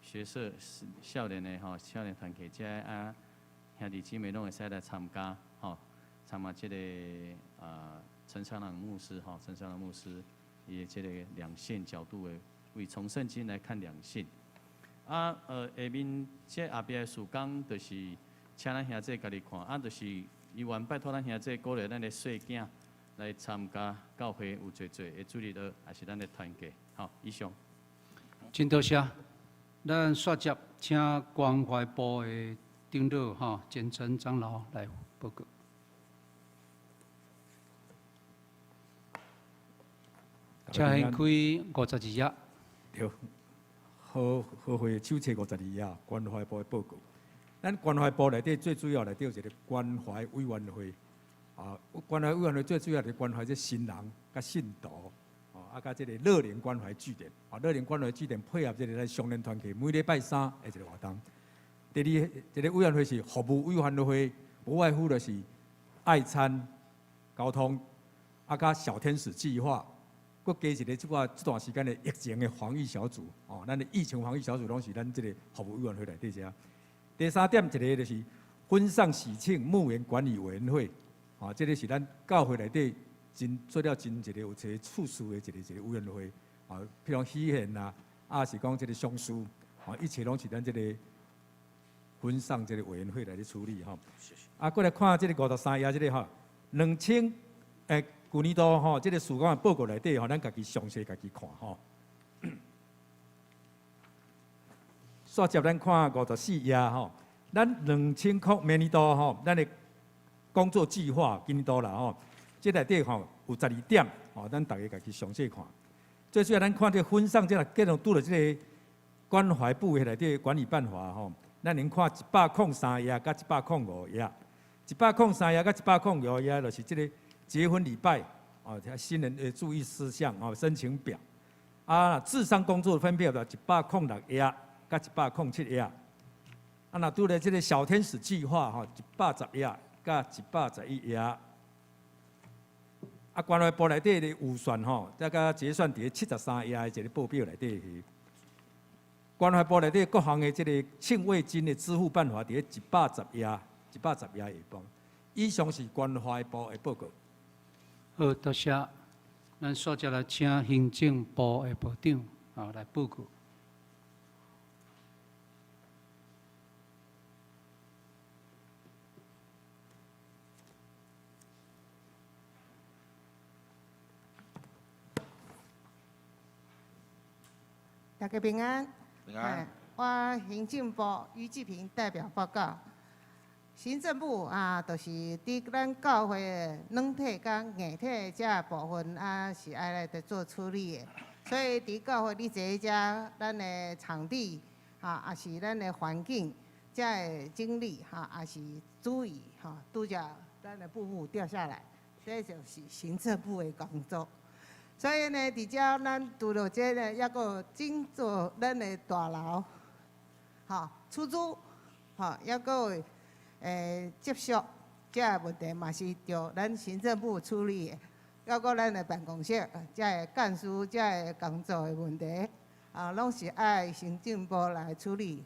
學生少年的吼，少年團契這啊兄弟姊妹攏會使來參加吼，參加這个啊陳長朗牧師吼，陳長朗牧師伊的這个兩性角度的，為從聖經來看兩性。啊，下面這後壁的事工就是請咱兄弟家己看，啊，就是伊願拜託咱兄弟鼓勵咱的細囝來參加教會有濟濟的主日學，也是咱的團契。好，以上。真多謝，咱煞接請關懷部的長老吼，簡陳長老來報告。請掀開52頁。對，和和會手冊52頁，關懷部的報告。咱關懷部內底最主要內底有一个關懷委員會，啊，關懷委員會最主要是關懷這新人佮信徒，啊，佮這个樂齡關懷據點，啊，樂齡關懷據點配合這个咱少年團契，每禮拜三的一个活動。第二，這个委員會是服務委員會，無外乎就是愛餐、交通，啊，佮小天使計劃，閣加一个這寡這段時間的疫情的防疫小組，哦，咱的疫情防疫小組攏是咱這个服務委員會內底遮。第三點一个就是婚喪喜慶墓園管理委員會，啊，這个是咱教會內底真做了真一个有一个處事的一个委員會，啊，譬如講喜宴啦，啊是講這个喪事，啊，一切攏是咱這个婚喪這个委員會來咧處理吼。啊，閣來看這个53頁這个吼，兩千欸，舊年度吼，這个事工的報告內底吼，咱家己詳細家己看吼。煞接咱看54頁吼，咱2000明年度吼，咱的工作計劃今年度啦吼，這內底吼有12點吼，咱逐个家己詳細看。最主要咱看這婚喪這個繼續拄著這个關懷部的內底管理辦法吼，咱能看103頁佮105頁，103頁佮105頁就是這个結婚禮拜哦，新人的注意事項哦，申請表啊，諮商工作分配的106頁。佮107頁，啊，若拄著這个小天使計劃吼，110頁佮111頁，啊，關懷部內底的預算吼，再佮結算佇咧73頁的一个報表內底。關懷部內底各項的這个慶慰金的支付辦法，佇咧110頁，110頁下方。以上是關懷部的報告。好，多謝。咱煞接來請行政部的部長啊來報告。大家平安。平安。我行政部余志平代表報告。行政部啊，就是佇咱教會的軟體佮硬體這部分啊，是愛來佇做處理的。所以佇教會你坐遮，咱的場地啊，也是咱的環境，這个整理哈，也是注意哈，拄則咱的布幕掉下來，這就是行政部的工作。所以呢，佇遮咱除了這个，抑閣有整做咱的大樓，吼出租，吼抑閣有接觸，這个問題嘛是著咱行政部處理的。抑閣咱的辦公室，這个幹事，這个工作的問題，啊，攏是愛行政部來處理，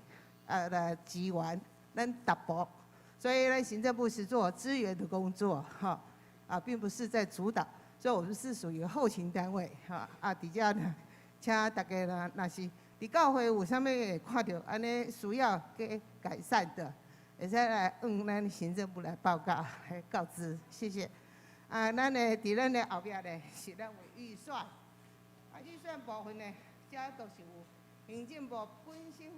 啊，來支援咱逐步。所以咱行政部是做支援的工作，吼，啊，並不是在主導。所以我們是屬於後勤單位，哈，啊，佇遮呢，請大家呢，若是佇教會有啥物會看著按呢需要加改善的，會使來向咱行政部來報告、來告知，謝謝。啊，咱的佇咱的後壁呢，是咱有預算，啊，預算部分呢，遮都是有行政部本身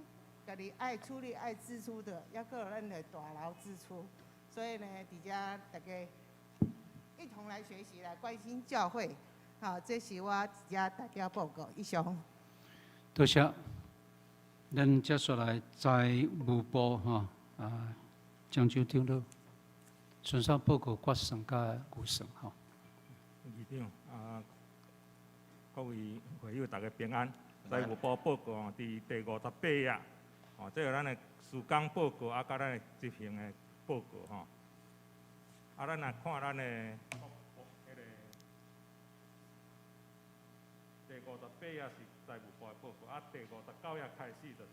家己愛處理、愛支出的，抑閣有咱的大樓支出，所以呢，佇遮大家一同來學習，來關心教會，好，這是我佇遮代表報告，以上。多謝。咱接下來財務部吼啊，漳州長老，順手報告決算佮預算吼。議長啊，各位會友大家平安。財務部報告哦，佇第58頁，哦，這個咱的施工報告啊，佮咱的執行的報告吼。啊，咱來看咱的彼个第58頁是財務部的報告，啊，第59頁開始就是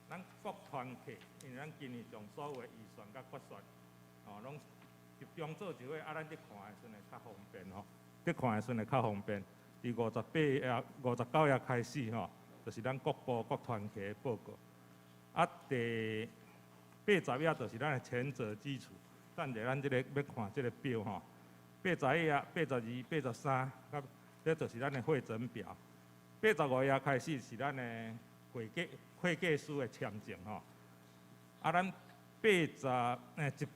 咱各團契，因為咱今年將所有的預算佮決算，哦，攏集中做一伙，啊，咱佇看的時陣會較方便吼，佇看的時陣會較方便。佇58頁、59頁開始吼，就是咱各部各團契的報告。啊，第80頁就是咱的權責基礎。等下咱這個欲看這個表吼，81頁、82、83，佮這就是咱的彙整表。85頁開始是咱的會計師的簽證吼。啊，咱八十117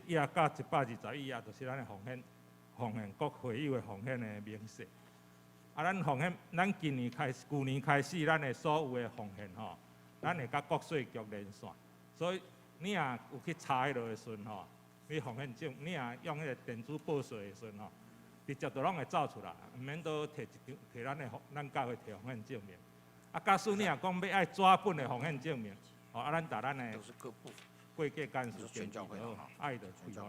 頁佮121頁就是咱的奉獻，奉獻各會友的奉獻的明細。啊，咱奉獻，咱今年開始，舊年開始，咱的所有的奉獻吼，咱會佮國稅局連線，所以你若有去查彼落的時陣吼，你奉獻證，你若用彼個電子報稅的時陣吼，直接就攏會走出來，毋免閣提一張，提咱的咱教會提奉獻證明。啊，假使你若講欲愛紙本的奉獻證明，吼，啊，咱逐咱的會計幹事登記好，啊，伊就開予咱。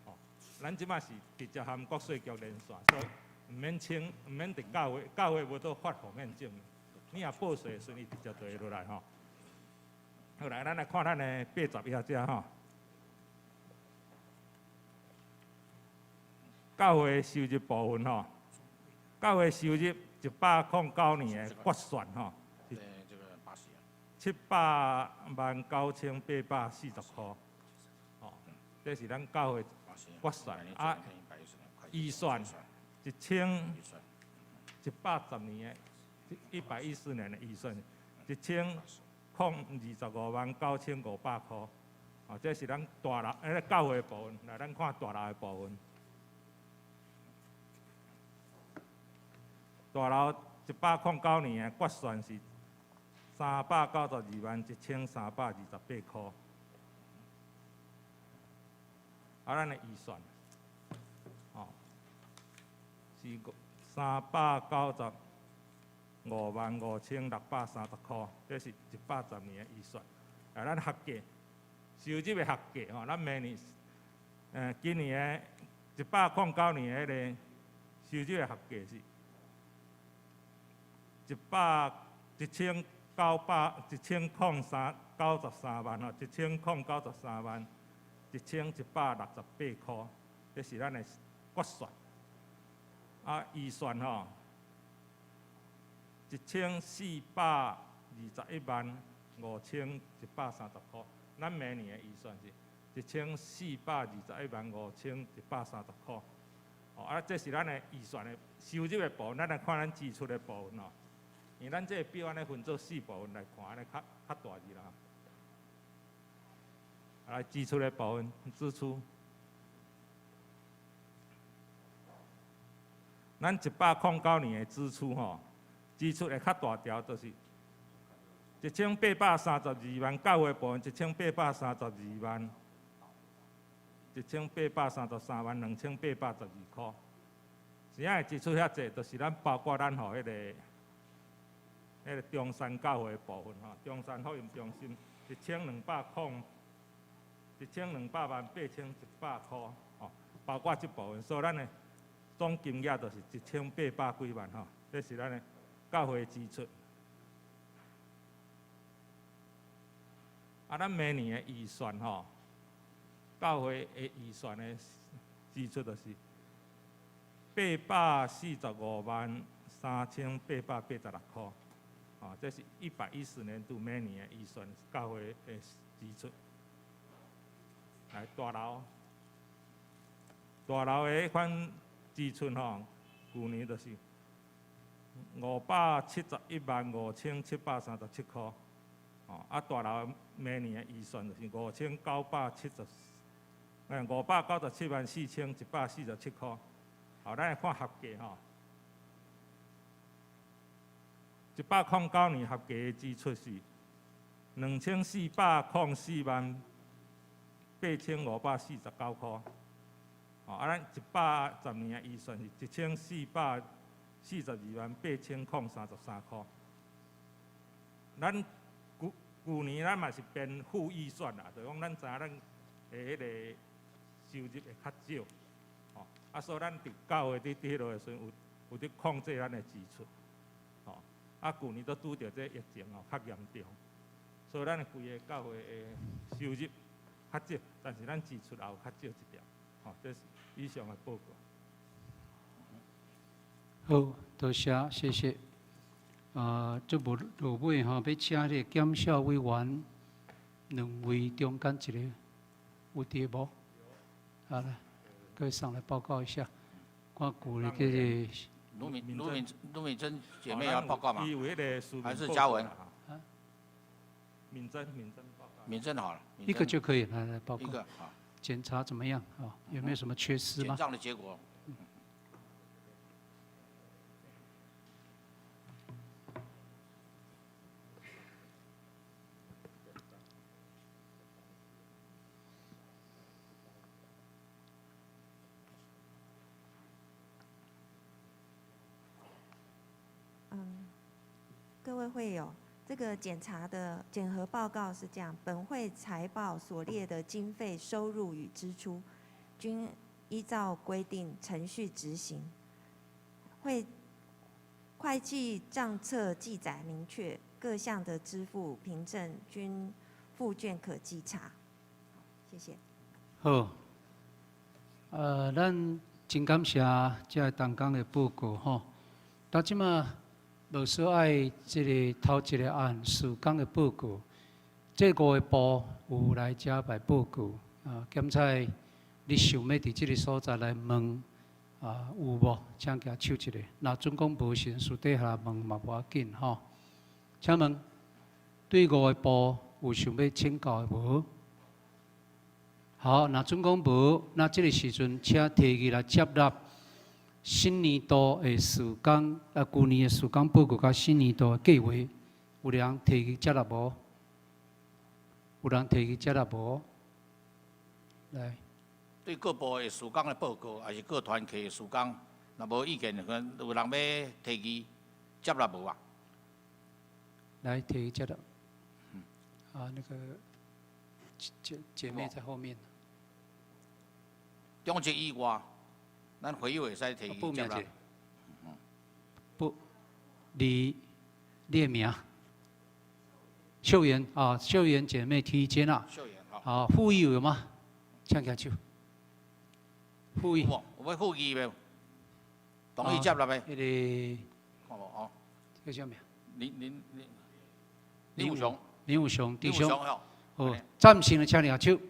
吼，咱這擺是直接和國稅局連線，所以毋免請，毋免佇教會，教會無得發奉獻證明。你若報稅的時陣，伊直接就會落來吼。好來，咱來看咱的80頁遮吼。教會收入部分吼，教會收入109年的決算吼，是700萬9840箍，吼，這是咱教會決算啊，預算1110年的，114年的預算1025萬9500箍，哦，這是咱大樓彼个教會的部分，來咱看大樓的部分。大樓109年的決算是392萬1328箍，啊，咱的預算，哦，是395萬5630箍，這是110年的預算。啊，咱合計收入的合計吼，咱明年，今年的109年的彼個收入的合計是一百一千九百一千空三九十三萬吼，1093萬1168箍，這是咱的決算。啊，預算吼，1421萬5130箍。咱明年的預算是1421萬5130箍。哦，啊，這是咱的預算的收入的部分，咱來看咱支出的部分吼。因為咱這個表按呢分做四部分來看，按呢較較大字啦。來，支出的部分，支出。咱109年的支出吼，支出會較大條，就是1832萬，教會部分1832萬，1833萬2812箍。是啥會支出遐濟？就是咱包括咱予彼个中山教會的部分吼，中山福音中心1200萬8100箍吼，包括這部分，所以咱的總金額就是1800幾萬吼，這是咱的教會支出。啊，咱明年的預算吼，教會的預算的支出就是845萬3886箍。啊，這是110年度每年的預算，教會的支出。來，大樓，大樓的彼款支出吼，舊年就是571萬5737箍。哦，啊，大樓明年的預算就是597萬4147箍。好，咱來看合計吼。109年合計的支出是2404萬8549箍。哦，啊，咱110年的预算是1442万8033箍。咱旧旧年咱嘛是编负预算啦，就是讲咱知影咱的彼个收入会較少，吼，啊，所以咱佇教會佇彼落的時陣有有佇控制咱的支出，吼，啊，舊年都拄著這疫情哦，較嚴重，所以咱的規个教會的收入較少，但是咱支出也有較少一點，吼，這是以上的報告。好，多謝，謝謝。啊，這無落尾吼，欲請彼个檢校委員兩位中間一个有佇無？好來，各位上來報告一下。看舊年這個盧敏、盧敏、盧敏珍姐妹要報告嗎？還是嘉文？敏珍，敏珍報告。敏珍好了。一個就可以，來來報告。一個好。檢查怎麼樣？啊，有沒有什麼缺失嗎？檢賬的結果。各位會友，這個檢查的檢核報告是這樣：本會財報所列的經費收入與支出，均依照規定程序執行。會會計賬冊記載明確，各項的支付憑證均附卷可稽查。謝謝。好，咱真感謝這个同工的報告吼。到這馬。無說愛這个頭一个案事工的報告，這五个部有來遮來報告啊。檢採你想欲佇這个所在來問啊，有無？請舉手一下。若準講無時，私底下問嘛無要緊吼。請問對五个部有想欲請教的無？好，若準講無，那這个時陣請提議來接納。新年度的事工，啊，舊年的事工報告佮新年度的計劃，有人提議接納無？有人提議接納無？來，對各部的事工的報告，抑是各團契的事工，若無意見，有人欲提議接納無啊？來提議接納。啊，那個姐姐妹在後面。中職以外。咱會友會使提議接納。不，你你的名，秀妍啊，秀妍姐妹提議接納。秀妍好。好，附議有嗎？請舉手。附議。有欲附議無？同意接納的。彼个。看無哦。這個叫咩？林林林林武雄。林武雄弟兄。好，贊成的請舉手。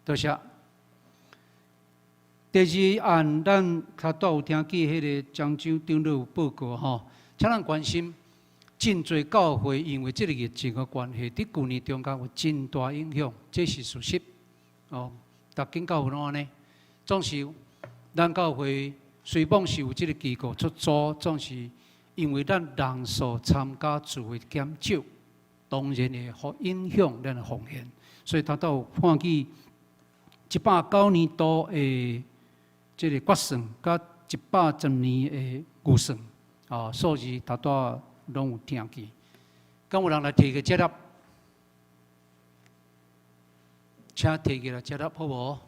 多謝。第二案，咱較拄有聽見彼个漳州長老有報告吼，請咱關心，真濟教會因為這个疫情的關係，佇舊年中間有真大影響，這是事實。哦，逐間教會攏按呢，總是咱教會雖罔是有這个機構出租，總是因為咱人數參加聚會減少，當然會影響咱的奉獻。所以頭拄有看見109年度的這个決算，佮110年的預算，啊，數字頭拄攏有聽見。敢有人來提個接納？請提起來接納，好無？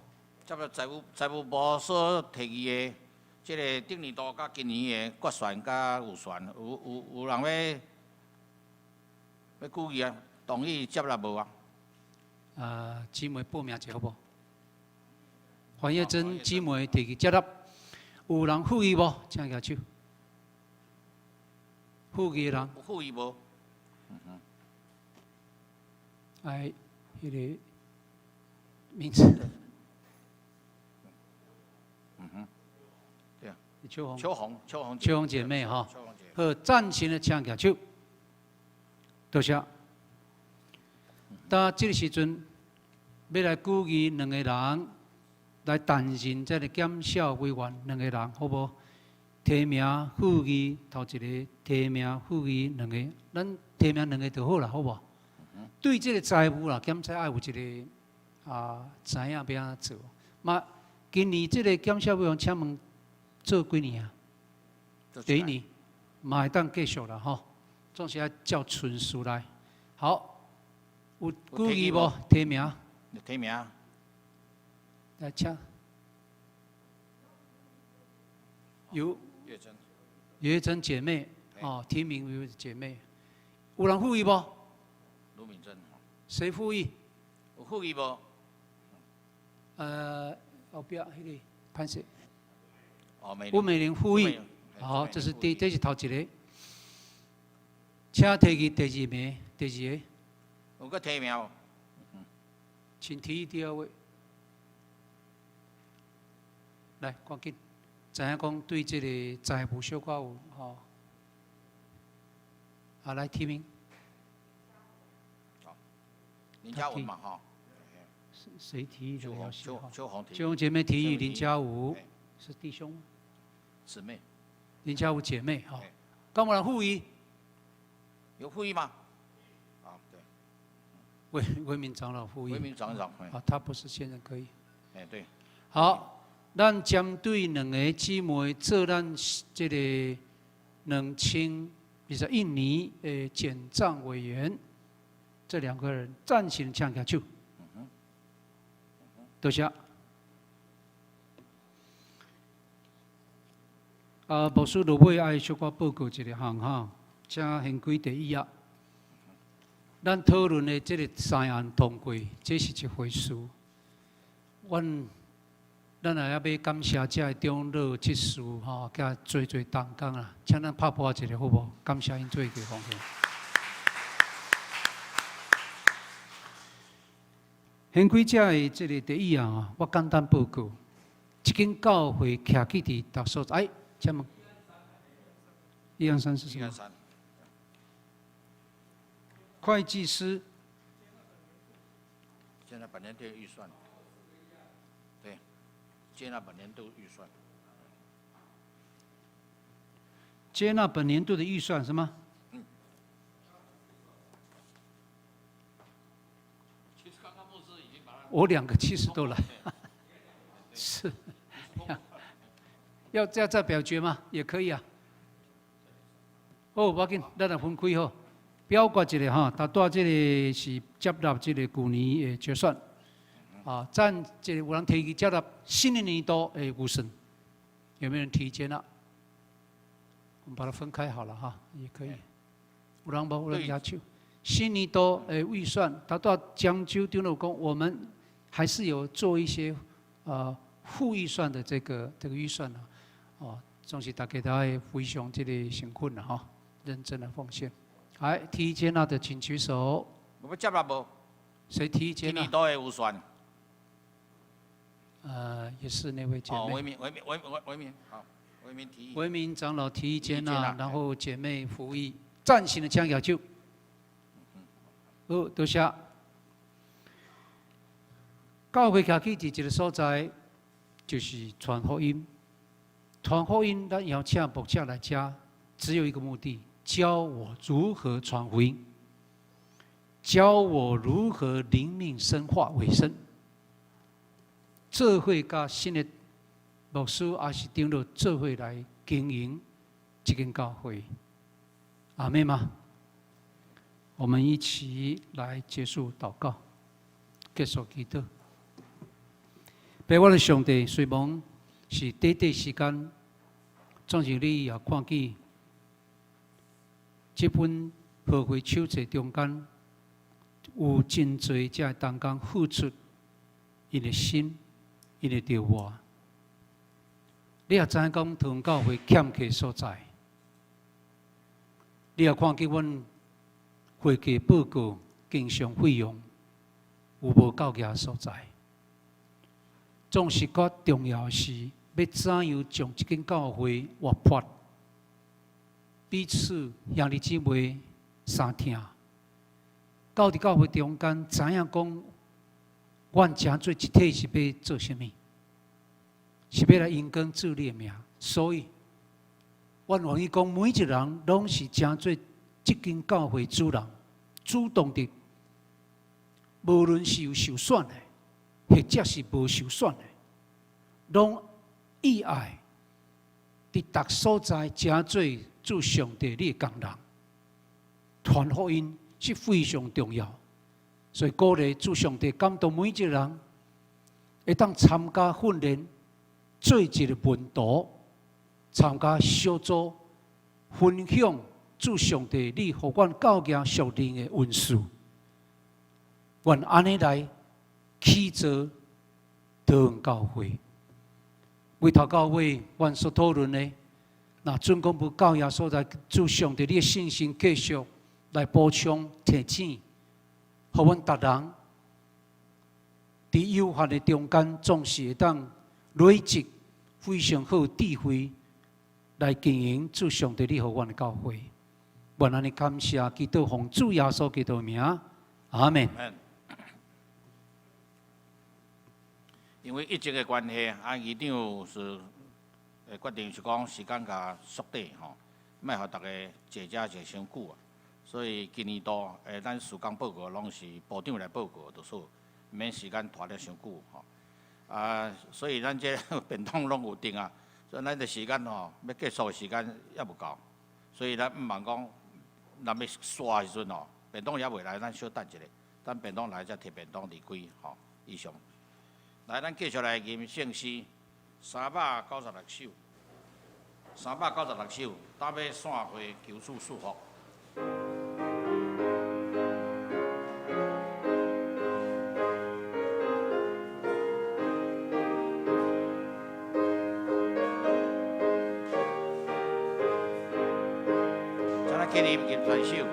接納財務財務部所提議的，這个頂年度佮今年的決算佮預算，有有有人欲欲舉議啊？同意接納無啊？啊，姊妹報名一下好無？黃葉珍姊妹提議接納，有人附議無？請舉手。附議的人。有附議無？哎，彼个名字。嗯哼，對啊。秋紅。秋紅，秋紅。秋紅姐妹哈。好，贊成的請舉手。多謝。到這个時陣，欲來舉議兩個人來擔任這个檢校委員，兩個人好無？提名附議頭一个，提名附議兩個，咱提名兩個就好啦，好無？對這个財務啦，檢查愛有一个啊，知影欲按怎做。嘛，今年這个檢視委員，請問做幾年啊？第一年，嘛會當繼續啦吼，總是愛照順序來。好，有舉議無？提名。提名。來，請。有。月珍姐妹，哦，提名為姐妹，有人附議無？盧敏珍。誰附議？有附議無？後壁彼个潘生。哦，吳美玲附議。好，這是第，這是頭一个。請提議第二名，第二个。有閣提名無？請提議第二位。來，趕緊。知影講對這个財務小可有吼，啊來提名。林嘉文嘛吼。誰提議的？秋秋紅提。秋紅姐妹提議林嘉武，是弟兄。姊妹。林嘉武姐妹吼，敢有人附議？有附議嗎？啊，對。魏魏明長老附議。魏明長老。啊，他不是現任可以。哎，對。好。咱針對兩个姊妹做咱這个2021年的檢帳委員，這兩個人贊成請舉手。多謝。啊，牧師落尾愛小可報告一個項哈，請現歸第一頁。咱討論的這个三案通過，這是一回事。阮。咱也猶欲感謝遮个長老執事吼，佮濟濟同工啊，請咱拍破一下好無？感謝𪜶做個奉獻。現開遮个這个第一啊，我簡單報告，這間教會徛起佇逐所在，哎，請問，一二三是什麼？會計師。現在本年度預算。接納本年度預算。接納本年度的預算是嗎？嗯。其實剛剛牧師已經把我兩個其實都來，是，要再再表決嗎？也可以啊。好，無要緊，咱來分開好，表決一下哈，頭拄這個是接納這個舊年的決算。啊，贊這個有人提議接納新的年度的預算，有沒有人提意見啊？我們把它分開好了哈，也可以。有人無？有人舉手。新年度的預算，頭拄江州長老講，我們還是有做一些負預算的這個預算啊。哦，總是大家都愛非常這個辛苦啦哈，認真的奉獻。來，提意見的請舉手。有欲接納無？誰提意見啊？新年度的預算。也是那位姐妹。哦，維民，維民，維維維民，好，維民提議。維民長老提意見啊，然後姐妹附議，贊成的請舉手。好，多謝。教會徛起佇一个所在，就是傳福音。傳福音，咱邀請牧者來遮，只有一個目的：教我如何傳福音，教我如何靈命深化委身。做伙佮新的牧師抑是長老做伙來經營這間教會，阿們嗎？我們一起來結束禱告，結束祈禱。父我的上帝，雖罔是短短時間，總是你也看見這本和會手冊中間有真濟這个同工付出𪜶的心。𪜶的著我，你也知影講，桃園教會欠缺所在，你也看見阮會計報告經常費用有無夠額所在。總是較重要的是，欲怎樣將這間教會活潑，彼此兄弟姊妹相疼，到佇教會中間知影講。阮成做一體是欲做啥物？是欲來榮光主你的名，所以，阮願意講，每一個人攏是成做這間教會主人，主動的，無論是有受選的，或者是無受損的，攏意愛佇逐所在成做主上帝你的工人，傳福音是非常重要。所以鼓勵主上帝感動每一個人，會當參加訓練，做一個門徒，參加小組，分享主上帝你予阮教囝屬靈的恩賜，願按呢來起造桃園教會。為頭到尾，阮所討論的，若準講無教耶所在，主上帝你的信心繼續來補充提醒，予阮逐人佇有限的中間，總是會當累積非常好智慧來經營主上帝你予阮的教會。願按呢感謝祈禱奉主耶穌基督名，阿門。因為疫情的關係，啊，議長是決定是講時間共縮短吼，莫予逐家坐遮坐傷久啊。所以今年度咱事工報告攏是部長來報告，就說免時間拖得傷久吼。啊，所以咱這便當攏有訂啊，所以咱的時間吼，欲結束的時間猶無夠，所以咱毋茫講，若欲煞的時陣吼，便當猶未來，咱小等一下，等便當來才提便當離開吼。以上。來，咱繼續來吟聖詩396首，396首，搭尾散會求主賜福。請咱起立吟全首。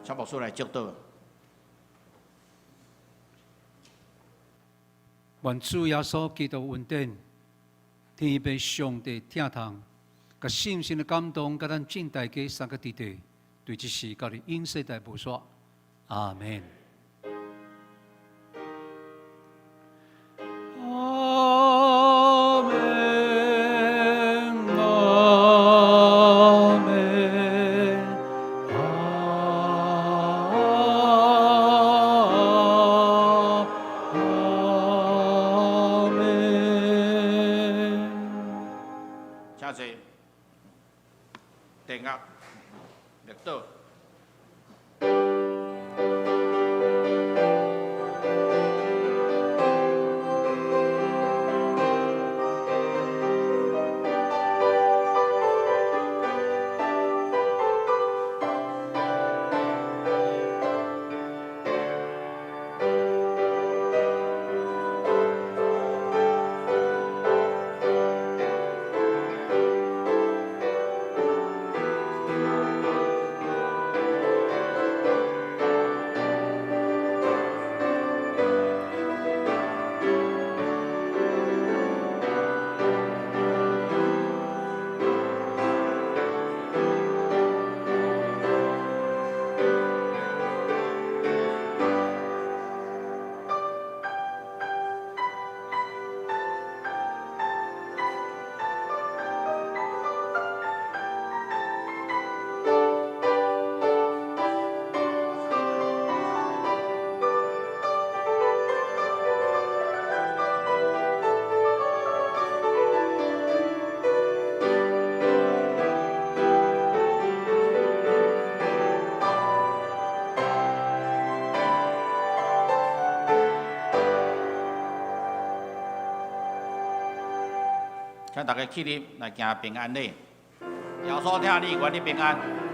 請牧師來祝禱。願主耶穌基督恩典、天父上帝疼痛、佮聖神的感動，佮咱眾大家三個弟弟，對這時到佇永世代無煞。阿門。阿門，阿門，阿門。請坐。電樂，默禱。請大家起立來行平安禮。耶穌疼你，願你平安。